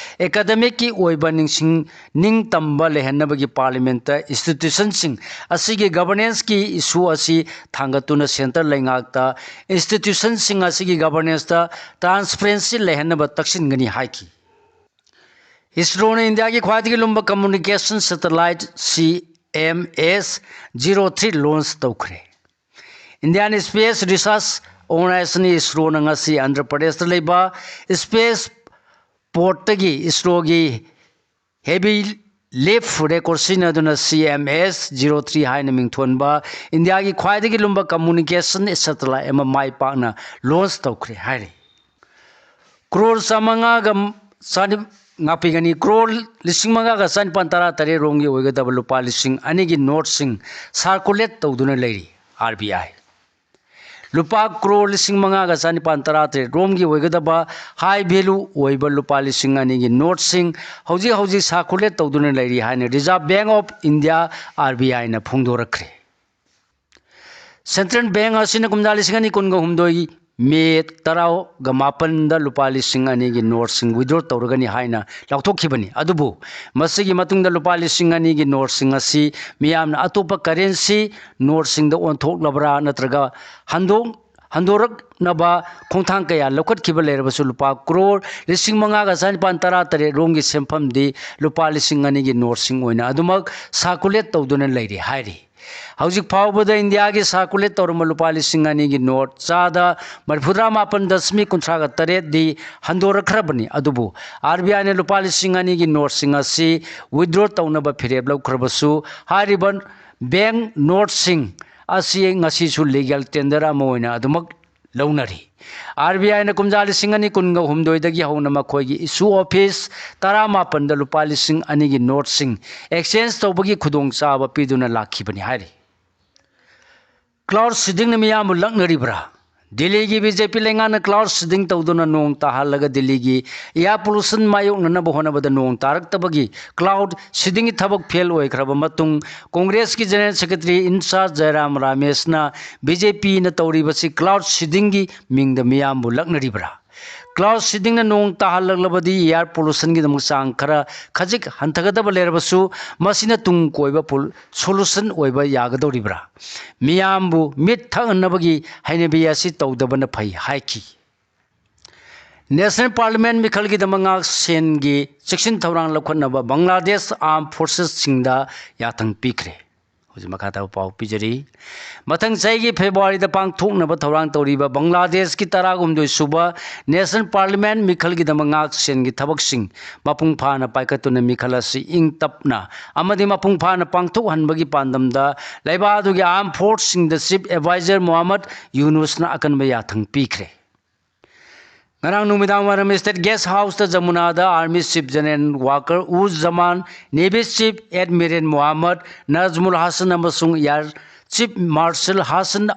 ꯑꯦꯀꯥꯗꯦꯃꯤꯛꯀꯤ ꯑꯣꯏꯕ ꯅꯤꯡꯁꯤꯡ ꯅꯤꯡꯇꯝꯕ ꯂꯩꯍꯟꯅꯕꯒꯤ ꯄꯥꯔꯂꯤꯌꯥꯃꯦꯟꯇ ꯏꯟꯁꯇꯤꯇ꯭ꯌꯨꯁꯟꯁꯤꯡ ꯑꯁꯤꯒꯤ ꯒꯚꯔꯅꯦꯟꯁꯀꯤ ꯏꯁꯨ ꯑꯁꯤ ꯊꯥꯡꯒꯠꯇꯨꯅ ꯁꯦꯟꯇꯔ ꯂꯩꯉꯥꯛꯇ ꯏꯟꯁꯇꯤꯇ꯭ꯌꯨꯁꯟꯁꯤꯡ ꯑꯁꯤꯒꯤ ꯒꯚꯔꯅꯦꯟꯁꯇ ꯇ꯭ꯔꯥꯟꯁꯄꯔꯦꯟꯁꯤ ꯂꯩꯍꯟꯅꯕ ꯇꯛꯁꯤꯟꯒꯅꯤ ꯍꯥꯏꯈꯤ꯫ ꯏꯁꯔꯣꯅ ꯏꯟꯗꯤꯌꯥꯒꯤ ꯈ꯭ꯋꯥꯏꯗꯒꯤ ꯂꯨꯝꯕ ꯀꯝꯃ꯭ꯌꯨꯅꯤꯀꯦꯁꯟ ꯁꯦꯇꯦꯂꯥꯏꯠ ꯁꯤ ꯑꯦꯝ ꯑꯦꯁ ꯖꯤꯔꯣ ꯊ꯭ꯔꯤ ꯂꯣꯟꯆ ꯇꯧꯈ꯭ꯔꯦ꯫ ꯏꯟꯗꯤꯌꯥꯟ ꯁ꯭ꯄꯦꯁ ꯔꯤꯁꯔꯁ ꯑꯣꯔꯒꯅꯥꯏꯖꯦꯁꯟ ꯏꯁꯔꯣꯅ ꯉꯁꯤ ꯑꯟꯙ꯭ꯔ ꯄ꯭ꯔꯗꯦꯁꯇ ꯂꯩꯕ ꯁ꯭ꯄꯦꯁ ꯄꯣꯔꯠꯇꯒꯤ ꯏꯁꯔꯣꯒꯤ ꯍꯦꯚꯤ ꯂꯤꯐ ꯔꯦꯀꯣꯔꯗ ꯁꯤꯖꯤꯟꯅꯗꯨꯅ ꯁꯤ ꯑꯦꯝ ꯑꯦꯁ ꯖꯤꯔꯣ ꯊ꯭ꯔꯤ ꯍꯥꯏꯅ ꯃꯤꯡꯊꯣꯟꯕ ꯏꯟꯗꯤꯌꯥꯒꯤ ꯈ꯭ꯋꯥꯏꯗꯒꯤ ꯂꯨꯝꯕ ꯀꯝꯃ꯭ꯌꯨꯅꯤꯀꯦꯁꯟ ꯁꯦꯇꯦꯂꯥꯏꯠ ꯑꯃ ꯃꯥꯏ ꯄꯥꯛꯅ ꯂꯣꯟꯆ ꯇꯧꯈ꯭ꯔꯦ ꯍꯥꯏꯔꯤ꯫ ꯀ꯭ꯔꯣꯔ ꯆꯥꯃꯉꯥꯒ ꯆꯅꯤ-, ꯉꯥꯛꯄꯤꯒꯅꯤ, ꯀ꯭ꯔꯣꯔ ꯂꯤꯁꯤꯡ ꯃꯉꯥꯒ ꯆꯅꯤꯄꯥꯟ ꯇꯔꯥ ꯇꯔꯦꯠ ꯔꯣꯝꯒꯤ ꯑꯣꯏꯒꯗꯕ ꯂꯨꯄꯥ ꯂꯤꯁꯤꯡ ꯑꯅꯤꯒꯤ ꯅꯣꯠꯁꯤꯡ ꯁꯥꯔꯀꯨꯂꯦꯠ ꯇꯧꯗꯨꯅ ꯂꯩꯔꯤ꯫ ꯑꯥꯔ ꯕꯤ ꯑꯥꯏ ꯂꯨꯄꯥ ꯀ꯭ꯔꯣꯔ ꯂꯤꯁꯤꯡ ꯃꯉꯥꯒ ꯆꯅꯤꯄꯥꯟ ꯇꯔꯥ ꯇꯔꯦꯠ ꯔꯣꯝꯒꯤ ꯑꯣꯏꯒꯗꯕ ꯍꯥꯏ ꯚꯦꯂꯨ ꯑꯣꯏꯕ ꯂꯨꯄꯥ ꯂꯤꯁꯤꯡ ꯑꯅꯤꯒꯤ ꯅꯣꯠꯁꯤꯡ ꯍꯧꯖꯤꯛ ꯍꯧꯖꯤꯛ ꯁꯥꯔꯀꯨꯂꯦꯠ ꯇꯧꯗꯨꯅ ꯂꯩꯔꯤ ꯍꯥꯏꯅ reserve bank of India, R B ꯑꯥꯏꯅ ꯐꯣꯡꯗꯣꯔꯛꯈ꯭ꯔꯦ꯫ ꯁꯦꯟꯇ꯭ꯔꯦꯜ ꯕꯦꯡꯛ ꯑꯁꯤꯅ ꯀꯨꯝꯖꯥ ꯂꯤꯁꯤꯡ ꯑꯅꯤ ꯀꯨꯟꯒ ꯍꯨꯝꯗꯣꯏ ꯃꯦ ꯇꯔꯥꯒ ꯃꯥꯄꯟꯗ ꯂꯨꯄꯥ ꯂꯤꯁꯤꯡ ꯑꯅꯤꯒꯤ ꯅꯣꯠꯁꯤꯡ ꯋꯤꯗ꯭ꯔꯣ ꯇꯧꯔꯒꯅꯤ ꯍꯥꯏꯅ ꯂꯥꯎꯊꯣꯛꯈꯤꯕꯅꯤ꯫ ꯑꯗꯨꯕꯨ ꯃꯁꯤꯒꯤ ꯃꯇꯨꯡꯗ ꯂꯨꯄꯥ ꯂꯤꯁꯤꯡ ꯑꯅꯤꯒꯤ ꯅꯣꯠꯁꯤꯡ ꯑꯁꯤ ꯃꯤꯌꯥꯝꯅ ꯑꯇꯣꯞꯄ ꯀꯔꯦꯟꯁꯤ ꯅꯣꯠꯁꯤꯡꯗ ꯑꯣꯟꯊꯣꯛꯂꯕ꯭ꯔꯥ ꯅꯠꯇ꯭ꯔꯒ ꯍꯟꯗꯣꯛ ꯍꯟꯗꯣꯔꯛꯅꯕ ꯈꯣꯡꯊꯥꯡ ꯀꯌꯥ ꯂꯧꯈꯠꯈꯤꯕ ꯂꯩꯔꯕꯁꯨ ꯂꯨꯄꯥ ꯀ꯭ꯔꯣꯔ ꯂꯤꯁꯤꯡ ꯃꯉꯥꯒ ꯆꯥꯅꯤꯄꯥꯟ ꯇꯔꯥ ꯇꯔꯦꯠ ꯔꯣꯝꯒꯤ ꯁꯦꯟꯐꯝꯗꯤ ꯂꯨꯄꯥ ꯂꯤꯁꯤꯡ ꯑꯅꯤꯒꯤ ꯅꯣꯠꯁꯤꯡ ꯑꯣꯏꯅ ꯑꯗꯨꯃꯛ ꯁꯥꯔꯀꯨꯂꯦꯠ ꯇꯧꯗꯨꯅ ꯂꯩꯔꯤ ꯍꯥꯏꯔꯤ꯫ ꯍꯧꯖꯤꯛ ꯐꯥꯎꯕꯗ ꯏꯟꯗꯤꯌꯥꯒꯤ ꯁꯥꯔꯀꯨꯂꯦꯠ ꯇꯧꯔꯝꯕ ꯂꯨꯄꯥ ꯂꯤꯁꯤꯡ ꯑꯅꯤꯒꯤ ꯅꯣꯠ ꯆꯥꯗ ꯃꯔꯤꯐꯨꯇꯔꯥ ꯃꯥꯄꯟ ꯗꯁꯃꯤꯛ ꯀꯨꯟꯊ꯭ꯔꯥꯒ ꯇꯔꯦꯠꯗꯤ ꯍꯟꯗꯣꯔꯛꯈ꯭ꯔꯕꯅꯤ꯫ ꯑꯗꯨꯕꯨ ꯑꯥꯔ ꯕꯤ ꯑꯥꯏꯅ ꯂꯨꯄꯥ ꯂꯤꯁꯤꯡ ꯑꯅꯤꯒꯤ ꯅꯣꯠꯁꯤꯡ ꯑꯁꯤ ꯋꯤꯗ꯭ꯔꯣ ꯇꯧꯅꯕ ꯐꯤꯔꯦꯞ ꯂꯧꯈ꯭ꯔꯕꯁꯨ ꯍꯥꯏꯔꯤꯕ ꯕꯦꯡ ꯅꯣꯠꯁꯤꯡ ꯑꯁꯤ ꯉꯁꯤꯁꯨ ꯂꯤꯒꯦꯜ ꯇꯦꯟꯗꯔ ꯑꯃ ꯑꯣꯏꯅ ꯑꯗꯨꯃꯛ ꯂꯧꯅꯔꯤ꯫ ꯑꯥꯔ ꯕꯤ ꯑꯥꯏꯅ ꯀꯨꯝꯖꯥ ꯂꯤꯁꯤꯡ ꯑꯅꯤ ꯀꯨꯟꯒ ꯍꯨꯝꯗꯣꯏꯗꯒꯤ ꯍꯧꯅ ꯃꯈꯣꯏꯒꯤ ꯏꯁꯨ ꯑꯣꯐꯤꯁ ꯇꯔꯥꯃꯥꯄꯟꯗ ꯂꯨꯄꯥ ꯂꯤꯁꯤꯡ ꯑꯅꯤꯒꯤ ꯅꯣꯠꯁꯤꯡ ꯑꯦꯛꯁꯆꯦꯟꯖ ꯇꯧꯕꯒꯤ ꯈꯨꯗꯣꯡꯆꯥꯕ ꯄꯤꯗꯨꯅ ꯂꯥꯛꯈꯤꯕꯅꯤ ꯍꯥꯏꯔꯤ꯫ ꯀ꯭ꯂꯥꯎꯗ ꯁꯤꯗꯤꯡꯅ ꯃꯤꯌꯥꯝꯕꯨ ꯂꯛꯅꯔꯤꯕ꯭ꯔꯥ? ꯗꯤꯜꯂꯤꯒꯤ ꯕꯤ ꯖꯦ ꯄꯤ ꯂꯩꯉꯥꯛꯅ ꯀ꯭ꯂꯥꯎꯗ ꯁꯤꯗꯤꯡ ꯇꯧꯗꯨꯅ ꯅꯣꯡ ꯇꯥꯍꯜꯂꯒ ꯗꯤꯜꯂꯤꯒꯤ ꯏꯌꯥꯔ ꯄꯣꯂꯨꯁꯟ ꯃꯥꯌꯣꯛꯅꯅꯕ ꯍꯣꯠꯅꯕꯗ ꯅꯣꯡ ꯇꯥꯔꯛꯇꯕꯒꯤ ꯀ꯭ꯂꯥꯎꯗ ꯁꯤꯗꯤꯡꯒꯤ ꯊꯕꯛ ꯐꯦꯜ ꯑꯣꯏꯈ꯭ꯔꯕ ꯃꯇꯨꯡ ꯀꯣꯡꯒ꯭ꯔꯦꯁꯀꯤ ꯖꯦꯅꯔꯦꯜ ꯁꯦꯀ꯭ꯔꯦꯇꯔꯤ ꯏꯟꯆꯥꯔꯖ ꯖꯌꯔꯥꯝ ꯔꯥꯃꯦꯁꯅ ꯕꯤ ꯖꯦ ꯄꯤꯅ ꯇꯧꯔꯤꯕꯁꯤ ꯀ꯭ꯂꯥꯎꯗ ꯁꯤꯗꯤꯡꯒꯤ ꯃꯤꯡꯗ ꯃꯤꯌꯥꯝꯕꯨ ꯂꯛꯅꯔꯤꯕ꯭ꯔꯥ? ꯀ꯭ꯂꯥꯎꯗ ꯁꯤꯗꯤꯡꯅ ꯅꯣꯡ ꯇꯥꯍꯜꯂꯛꯂꯕꯗꯤ ꯏꯌꯥꯔ ꯄꯣꯂꯨꯁꯟꯒꯤꯗꯃꯛ ꯆꯥꯡ ꯈꯔ ꯈꯖꯤꯛ ꯍꯟꯊꯒꯗꯕ ꯂꯩꯔꯕꯁꯨ ꯃꯁꯤꯅ ꯇꯨꯡ ꯀꯣꯏꯕ ꯄꯣꯂꯨ-, ꯁꯣꯂꯨꯁꯟ ꯑꯣꯏꯕ ꯌꯥꯒꯗꯧꯔꯤꯕ꯭ꯔꯥ? ꯃꯤꯌꯥꯝꯕꯨ ꯃꯤꯠ ꯊꯛꯍꯟꯅꯕꯒꯤ ꯍꯩꯅꯕꯤ ꯑꯁꯤ ꯇꯧꯗꯕꯅ ꯐꯩ ꯍꯥꯏꯈꯤ꯫ ꯅꯦꯁꯅꯦꯜ ꯄꯥꯔꯂꯤꯌꯥꯃꯦꯟ ꯃꯤꯈꯜꯒꯤꯗꯃꯛ ꯉꯥꯛ ꯁꯦꯟꯒꯤ ꯆꯦꯛꯁꯤꯟ ꯊꯧꯔꯥꯡ ꯂꯧꯈꯠꯅꯕ ꯕꯪꯒ꯭ꯂꯥꯗꯦꯁ ꯑꯥꯔꯝ ꯐꯣꯔꯁꯦꯁꯁꯤꯡꯗ ꯌꯥꯊꯪ ꯄꯤꯈ꯭ꯔꯦ꯫ ꯍꯧꯖꯤꯛ ꯃꯈꯥ ꯇꯥꯕ ꯄꯥꯎ ꯄꯤꯖꯔꯤ꯫ ꯃꯊꯪ ꯆꯍꯤꯒꯤ ꯐꯦꯕ꯭ꯔꯨꯋꯥꯔꯤꯗ ꯄꯥꯡꯊꯣꯛꯅꯕ ꯊꯧꯔꯥꯡ ꯇꯧꯔꯤꯕ ꯕꯪꯒ꯭ꯂꯥꯗꯦꯁꯀꯤ ꯇꯔꯥꯍꯨꯝꯗꯣꯏ ꯁꯨꯕ ꯅꯦꯁꯅꯦꯜ ꯄꯥꯔꯂꯤꯌꯥꯃꯦꯟ ꯃꯤꯈꯜꯒꯤꯗꯃꯛ ꯉꯥꯛ ꯁꯦꯟꯒꯤ ꯊꯕꯛꯁꯤꯡ ꯃꯄꯨꯡ ꯐꯥꯅ ꯄꯥꯏꯈꯠꯇꯨꯅ ꯃꯤꯈꯜ ꯑꯁꯤ ꯏꯪ ꯇꯞꯅ ꯑꯃꯗꯤ ꯃꯄꯨꯡ ꯐꯥꯅ ꯄꯥꯡꯊꯣꯛꯍꯟꯕꯒꯤ ꯄꯥꯟꯗꯝꯗ ꯂꯩꯕꯥꯛ ꯑꯗꯨꯒꯤ ꯑꯥꯔꯝ ꯐꯣꯔꯁꯁꯤꯡꯗ ꯆꯤꯐ ꯑꯦꯗꯚꯥꯏꯖꯔ ꯃꯣꯍꯝꯃꯗ ꯌꯨꯅꯨꯁꯅ ꯑꯀꯟꯕ ꯌꯥꯊꯪ ꯄꯤꯈ꯭ꯔꯦ꯫ ꯉꯔꯥꯡ ꯅꯨꯃꯤꯗꯥꯡ ꯋꯥꯏꯔꯝ ꯁ꯭ꯇꯦꯠ ꯒꯦꯁ ꯍꯥꯎꯁꯇ ꯖꯃꯨꯅꯥꯗ army chief general Waker Uz Zaman, navy chief admiral Mohammad Nazmul Hasan ꯑꯃꯁꯨꯡ air chief marshal Hasan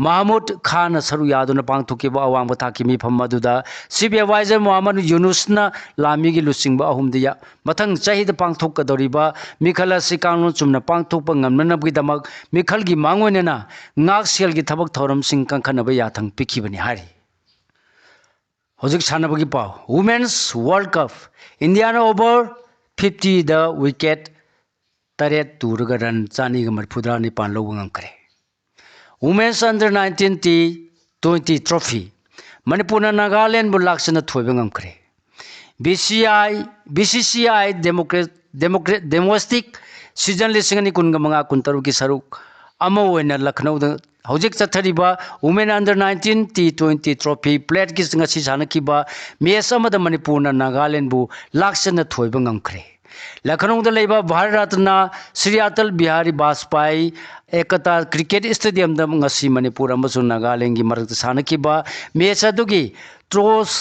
Mahmud ꯈꯥꯟꯅ ꯁꯔꯨꯛ ꯌꯥꯗꯨꯅ ꯄꯥꯡꯊꯣꯛꯈꯤꯕ ꯑꯋꯥꯡꯕ ꯊꯥꯛꯀꯤ ꯃꯤꯐꯝ ꯑꯗꯨꯗ ꯁꯤꯞ ꯑꯦꯗꯚꯥꯏꯖꯔ ꯃꯣꯍꯝꯃꯗ ꯌꯨꯅꯨꯁꯅ ꯂꯥꯟꯃꯤꯒꯤ ꯂꯨꯆꯤꯡꯕ ꯑꯍꯨꯝꯗ ꯌꯥ-, ꯃꯊꯪ ꯆꯍꯤꯗ ꯄꯥꯡꯊꯣꯛꯀꯗꯧꯔꯤꯕ ꯃꯤꯈꯜ ꯑꯁꯤ ꯀꯥꯡꯂꯣꯟ ꯆꯨꯝꯅ ꯄꯥꯡꯊꯣꯛꯄ ꯉꯝꯅꯅꯕꯒꯤꯗꯃꯛ ꯃꯤꯈꯜꯒꯤ ꯃꯥꯡꯑꯣꯏꯅꯅ ꯉꯥꯛꯁꯦꯜꯒꯤ ꯊꯕꯛ ꯊꯧꯔꯝꯁꯤꯡ ꯀꯟꯈꯠꯅꯕ ꯌꯥꯊꯪ ꯄꯤꯈꯤꯕꯅꯤ ꯍꯥꯏꯔꯤ꯫ ꯍꯧꯖꯤꯛ ꯁꯥꯟꯅꯕꯒꯤ ꯄꯥꯎ꯫ Women's World Cup, ꯏꯟꯗꯤꯌꯥꯅ over fiftyꯗ wicket ꯇꯔꯦꯠ ꯇꯨꯔꯒ run ꯆꯥꯅꯤꯒ ꯃꯔꯤꯐꯨꯇꯔꯥ ꯅꯤꯄꯥꯟ ꯂꯧꯕ ꯉꯝꯈ꯭ꯔꯦ꯫ Women's Under nineteen T twenty trophy, ꯃꯅꯤꯄꯨꯔꯅ ꯅꯥꯒꯥꯂꯦꯟꯕꯨ ꯂꯥꯛꯆꯅ ꯊꯣꯏꯕ ꯉꯝꯈ꯭ꯔꯦ꯫ BCI, BCCI democrat, democrat, domestic season ꯂꯤꯁꯤꯡ ꯑꯅꯤ ꯀꯨꯟꯒ ꯃꯉꯥ ꯀꯨꯟꯇꯔꯨꯛꯀꯤ ꯁꯔꯨꯛ ꯑꯃ ꯑꯣꯏꯅ ꯂꯈꯅꯧꯗ ꯍꯧꯖꯤꯛ ꯆꯠꯊꯔꯤꯕ Women Under nineteen T twenty trophy plateꯀꯤ ꯉꯁꯤ ꯁꯥꯟꯅꯈꯤꯕ match ꯑꯃꯗ ꯃꯅꯤꯄꯨꯔꯅ ꯅꯥꯒꯥꯂꯦꯟꯕꯨ ꯂꯥꯛꯆꯅ ꯊꯣꯏꯕ ꯉꯝꯈ꯭ꯔꯦ꯫ ꯂꯈꯅꯧꯗ ꯂꯩꯕ ꯚꯥꯔꯠ ꯔꯠꯅ ꯁ꯭ꯔꯤ ꯑꯇꯜ ꯕꯤꯍꯥꯔꯤ ꯕꯥꯖꯄꯥꯏ ꯑꯦꯀꯇꯥ cricket stadiumꯗ ꯉꯁꯤ ꯃꯅꯤꯄꯨꯔ ꯑꯃꯁꯨꯡ ꯅꯥꯒꯥꯂꯦꯟꯒꯤ ꯃꯔꯛꯇ ꯁꯥꯟꯅꯈꯤꯕ match ꯑꯗꯨꯒꯤ toss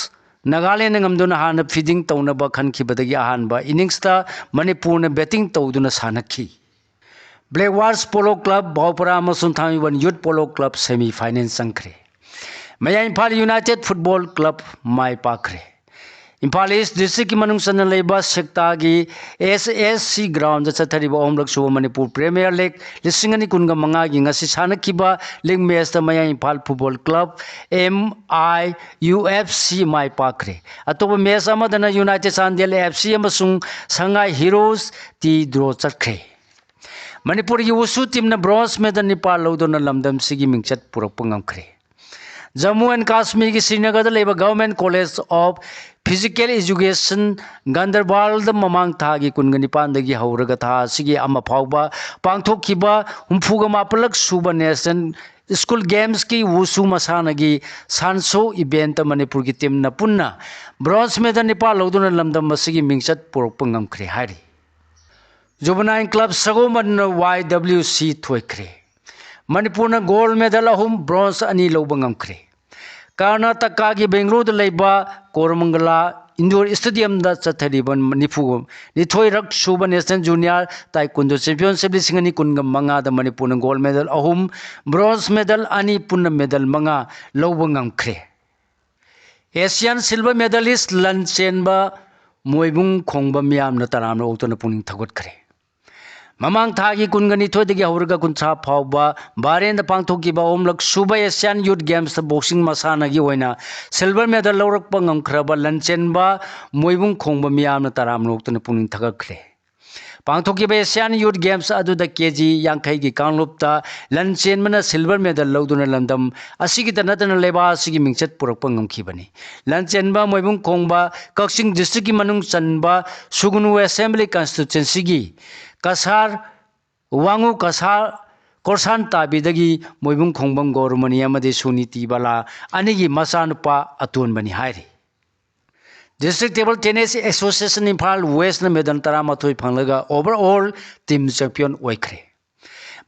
ꯅꯥꯒꯥꯂꯦꯟꯗ ꯉꯝꯗꯨꯅ ꯍꯥꯟꯅ fielding ꯇꯧꯅꯕ ꯈꯟꯈꯤꯕꯗꯒꯤ ꯑꯍꯥꯟꯕ inningsꯇ ꯃꯅꯤꯄꯨꯔꯅ batting ꯇꯧꯗꯨꯅ ꯁꯥꯟꯅꯈꯤ꯫ Black Wars Polo Club ꯚꯥꯎꯄꯔꯥ ꯑꯃꯁꯨꯡ ꯊꯥꯡꯃꯩꯕꯟ Youth Polo Club semi final ꯆꯪꯈ꯭ꯔꯦ꯫ ꯃꯌꯥꯏ ꯏꯝꯐꯥꯜ United Football Club ꯃꯥꯏ ꯄꯥꯛꯈ꯭ꯔꯦ꯫ ꯏꯝꯐꯥꯜ East districtꯀꯤ ꯃꯅꯨꯡ ꯆꯟꯅ ꯂꯩꯕ ꯁꯦꯛꯇꯥꯒꯤ SSC groundꯗ ꯆꯠꯊꯔꯤꯕ ꯑꯍꯨꯝꯂꯛ ꯁꯨꯕ ꯃꯅꯤꯄꯨꯔ Premier League ꯂꯤꯁꯤꯡ ꯑꯅꯤ ꯀꯨꯟꯒ ꯃꯉꯥꯒꯤ ꯉꯁꯤ ꯁꯥꯟꯅꯈꯤꯕ league matchꯇ ꯃꯌꯥꯏ ꯏꯝꯐꯥꯜ Football Club, MIUFC, ꯃꯥꯏ ꯄꯥꯛꯈ꯭ꯔꯦ꯫ ꯑꯇꯣꯞꯄ match ꯑꯃꯗꯅ United Chandel FC ꯑꯃꯁꯨꯡ Sangai Heroes T draw ꯆꯠꯈ꯭ꯔꯦ꯫ ꯃꯅꯤꯄꯨꯔꯒꯤ ꯋꯨꯁꯨ teamꯅ bronze medal ꯅꯤꯄꯥꯜ ꯂꯧꯗꯨꯅ ꯂꯝꯗꯝꯁꯤꯒꯤ ꯃꯤꯡꯆꯠ ꯄꯨꯔꯛꯄ ꯉꯝꯈ꯭ꯔꯦ꯫ ꯖꯝꯃꯨ ꯑꯦꯟ ꯀꯥꯁꯃꯤꯔꯒꯤ ꯁ꯭ꯔꯤꯅꯒꯔꯗ ꯂꯩꯕ Government College of Physical Education ꯒꯟꯗꯔꯕꯥꯜꯗ ꯃꯃꯥꯡ ꯊꯥꯒꯤ ꯀꯨꯟꯒ ꯅꯤꯄꯥꯟꯗꯒꯤ ꯍꯧꯔꯒ ꯊꯥ ꯑꯁꯤꯒꯤ ꯑꯃ ꯐꯥꯎꯕ ꯄꯥꯡꯊꯣꯛꯈꯤꯕ ꯍꯨꯝꯐꯨꯒ ꯃꯥꯄꯜꯂꯛ ꯁꯨꯕ National School Gamesꯀꯤ ꯋꯨꯁꯨ ꯃꯁꯥꯟꯅꯒꯤ ꯁꯥꯟꯁꯣ eventꯇ ꯃꯅꯤꯄꯨꯔꯒꯤ teamꯅ ꯄꯨꯟꯅ bronze medal ꯅꯤꯄꯥꯜ ꯂꯧꯗꯨꯅ ꯂꯝꯗꯝ ꯑꯁꯤꯒꯤ ꯃꯤꯡꯆꯠ ꯄꯨꯔꯛꯄ ꯉꯝꯈ꯭ꯔꯦ ꯍꯥꯏꯔꯤ꯫ Juvenile Club ꯁꯒꯣꯜꯕꯟꯅ YWC ꯊꯣꯏꯈ꯭ꯔꯦ꯫ ꯃꯅꯤꯄꯨꯔꯅ gold medal ꯑꯍꯨꯝ, bronze ꯑꯅꯤ ꯂꯧꯕ ꯉꯝꯈ꯭ꯔꯦ꯫ ꯀꯔꯅꯥꯇꯀꯥꯒꯤ ꯕꯦꯡꯒꯂꯨꯔꯨꯗ ꯂꯩꯕ ꯀꯣꯔꯃꯪꯒꯂꯥ indoor stadiumꯗ ꯆꯠꯊꯔꯤꯕ ꯅꯤꯐꯨ ꯅꯤꯊꯣꯏꯔꯛ ꯁꯨꯕ National Junior Taekwondo Championship ꯂꯤꯁꯤꯡ ꯑꯅꯤ ꯀꯨꯟꯒ ꯃꯉꯥꯗ ꯃꯅꯤꯄꯨꯔꯅ gold medal ꯑꯍꯨꯝ, bronze medal ꯑꯅꯤ, ꯄꯨꯟꯅ medal ꯃꯉꯥ ꯂꯧꯕ ꯉꯝꯈ꯭ꯔꯦ꯫ Asian silver medalist ꯂꯟ ꯆꯦꯟꯕ ꯃꯣꯏꯕꯨꯡ ꯈꯣꯡꯕ ꯃꯤꯌꯥꯝꯅ ꯇꯔꯥꯝꯅ ꯑꯣꯛꯇꯨꯅ ꯄꯨꯛꯅꯤꯡ ꯊꯧꯒꯠꯈ꯭ꯔꯦ꯫ ꯃꯃꯥꯡ ꯊꯥꯒꯤ ꯀꯨꯟꯒ ꯅꯤꯊꯣꯏꯗꯒꯤ ꯍꯧꯔꯒ ꯀꯨꯟꯊ꯭ꯔꯥ ꯐꯥꯎꯕ ꯕꯍꯔꯦꯟꯗ ꯄꯥꯡꯊꯣꯛꯈꯤꯕ ꯑꯍꯨꯝꯂꯛ ꯁꯨꯕ Asian Youth Gamesꯇ boxing ꯃꯁꯥꯟꯅꯒꯤ ꯑꯣꯏꯅ silver medal ꯂꯧꯔꯛꯄ ꯉꯝꯈ꯭ꯔꯕ ꯂꯟ ꯆꯦꯟꯕ ꯃꯣꯏꯕꯨꯡ ꯈꯣꯡꯕ ꯃꯤꯌꯥꯝꯅ ꯇꯔꯥꯝꯅ ꯑꯣꯛꯇꯨꯅ ꯄꯨꯛꯅꯤꯡ ꯊꯧꯒꯠꯈ꯭ꯔꯦ꯫ ꯄꯥꯡꯊꯣꯛꯈꯤꯕ Asian Youth Games ꯑꯗꯨꯗ ꯀꯦ ꯖꯤ ꯌꯥꯡꯈꯩꯒꯤ ꯀꯥꯡꯂꯨꯞꯇ ꯂꯟ ꯆꯦꯟꯕꯅ silver medal ꯂꯧꯗꯨꯅ ꯂꯝꯗꯝ ꯑꯁꯤꯒꯤꯗ ꯅꯠꯇꯅ ꯂꯩꯕꯥꯛ ꯑꯁꯤꯒꯤ ꯃꯤꯡꯆꯠ ꯄꯨꯔꯛꯄ ꯉꯝꯈꯤꯕꯅꯤ꯫ ꯂꯟ ꯆꯦꯟꯕ ꯃꯣꯏꯕꯨꯡ ꯈꯣꯡꯕ ꯀꯛꯆꯤꯡ districtꯀꯤ ꯃꯅꯨꯡ ꯆꯟꯕ ꯁꯨꯒꯅꯨ Assembly Constituencyꯒꯤ ꯀꯁꯥꯔ ꯋꯥꯉꯨ ꯀꯁꯥꯔ ꯀꯣꯔꯁꯥꯟ ꯇꯥꯕꯤꯗꯒꯤ ꯃꯣꯏꯕꯨꯡ ꯈꯣꯡꯕꯝ ꯒꯧꯔꯃꯅꯤ ꯑꯃꯗꯤ ꯁꯨꯅꯤꯇꯤ ꯕꯂꯥ ꯑꯅꯤꯒꯤ ꯃꯆꯥꯅꯨꯄꯥ ꯑꯇꯣꯟꯕꯅꯤ ꯍꯥꯏꯔꯤ꯫ District Table Tennis Association Imphal Westꯅ medal ꯇꯔꯥꯃꯥꯊꯣꯏ ꯐꯪꯂꯒ overall team champion ꯑꯣꯏꯈ꯭ꯔꯦ꯫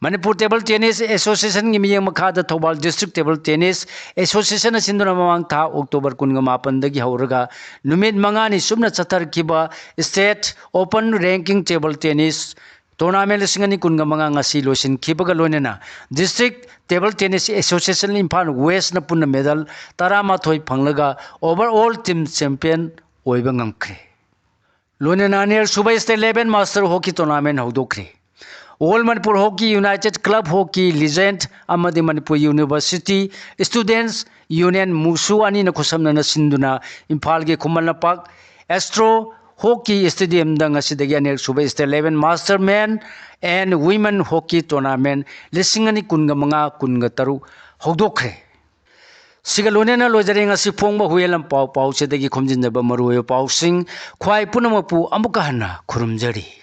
ꯃꯅꯤꯄꯨꯔ Table Tennis Associationꯒꯤ ꯃꯤꯠꯌꯦꯡ ꯃꯈꯥꯗ ꯊꯧꯕꯥꯜ District Table Tennis Associationꯅ ꯁꯤꯟꯗꯨꯅ ꯃꯃꯥꯡ ꯊꯥ October ꯀꯨꯟꯒ ꯃꯥꯄꯟꯗꯒꯤ ꯍꯧꯔꯒ ꯅꯨꯃꯤꯠ ꯃꯉꯥꯅꯤ ꯆꯨꯞꯅ ꯆꯠꯊꯔꯛꯈꯤꯕ State Open Ranking Table Tennis Tournament ꯂꯤꯁꯤꯡ ꯑꯅꯤ ꯀꯨꯟꯒ ꯃꯉꯥ ꯉꯁꯤ ꯂꯣꯏꯁꯤꯟꯈꯤꯕꯒ ꯂꯣꯏꯅꯅ District Table Tennis Association Imphal Westꯅ ꯄꯨꯟꯅ medal ꯇꯔꯥꯃꯥꯊꯣꯏ ꯐꯪꯂꯒ overall team champion ꯑꯣꯏꯕ ꯉꯝꯈ꯭ꯔꯦ꯫ ꯂꯣꯏꯅꯅ ꯑꯅꯤꯔꯛ ꯁꯨꯕ State Eleven Master Hockey Tournament ꯍꯧꯗꯣꯛꯈ꯭ꯔꯦ꯫ All Manipur Hockey, United Club Hockey Legend ꯑꯃꯗꯤ Manipur University Students Union, MUSU ꯑꯅꯤꯅ ꯈꯨꯠꯁꯝꯅꯅ ꯁꯤꯟꯗꯨꯅ ꯏꯝꯐꯥꯜꯒꯤ ꯈꯨꯃꯟ ꯂꯝꯄꯥꯛ Astro Hockey Stadiumꯗ ꯉꯁꯤꯗꯒꯤ ꯑꯅꯤꯔꯛ ꯁꯨꯕ State Eleven Master Men and Women Hockey Tournament ꯂꯤꯁꯤꯡ ꯑꯅꯤ ꯀꯨꯟꯒ ꯃꯉꯥ ꯀꯨꯟꯒ ꯇꯔꯨꯛ ꯍꯧꯗꯣꯛꯈ꯭ꯔꯦ꯫ ꯁꯤꯒ ꯂꯣꯏꯅꯅ ꯂꯣꯏꯖꯔꯦ ꯉꯁꯤ ꯐꯣꯡꯕ ꯍꯨꯌꯦꯜꯂꯝ ꯄꯥꯎ꯫ ꯄꯥꯎꯆꯦꯗꯒꯤ ꯈꯣꯝꯖꯤꯟꯖꯕ ꯃꯔꯨꯑꯣꯏꯕ ꯄꯥꯎꯁꯤꯡ꯫ ꯈ꯭ꯋꯥꯏ ꯄꯨꯝꯅꯃꯛꯄꯨ ꯑꯃꯨꯛꯀ ꯍꯟꯅ ꯈꯨꯔꯨꯝꯖꯔꯤ꯫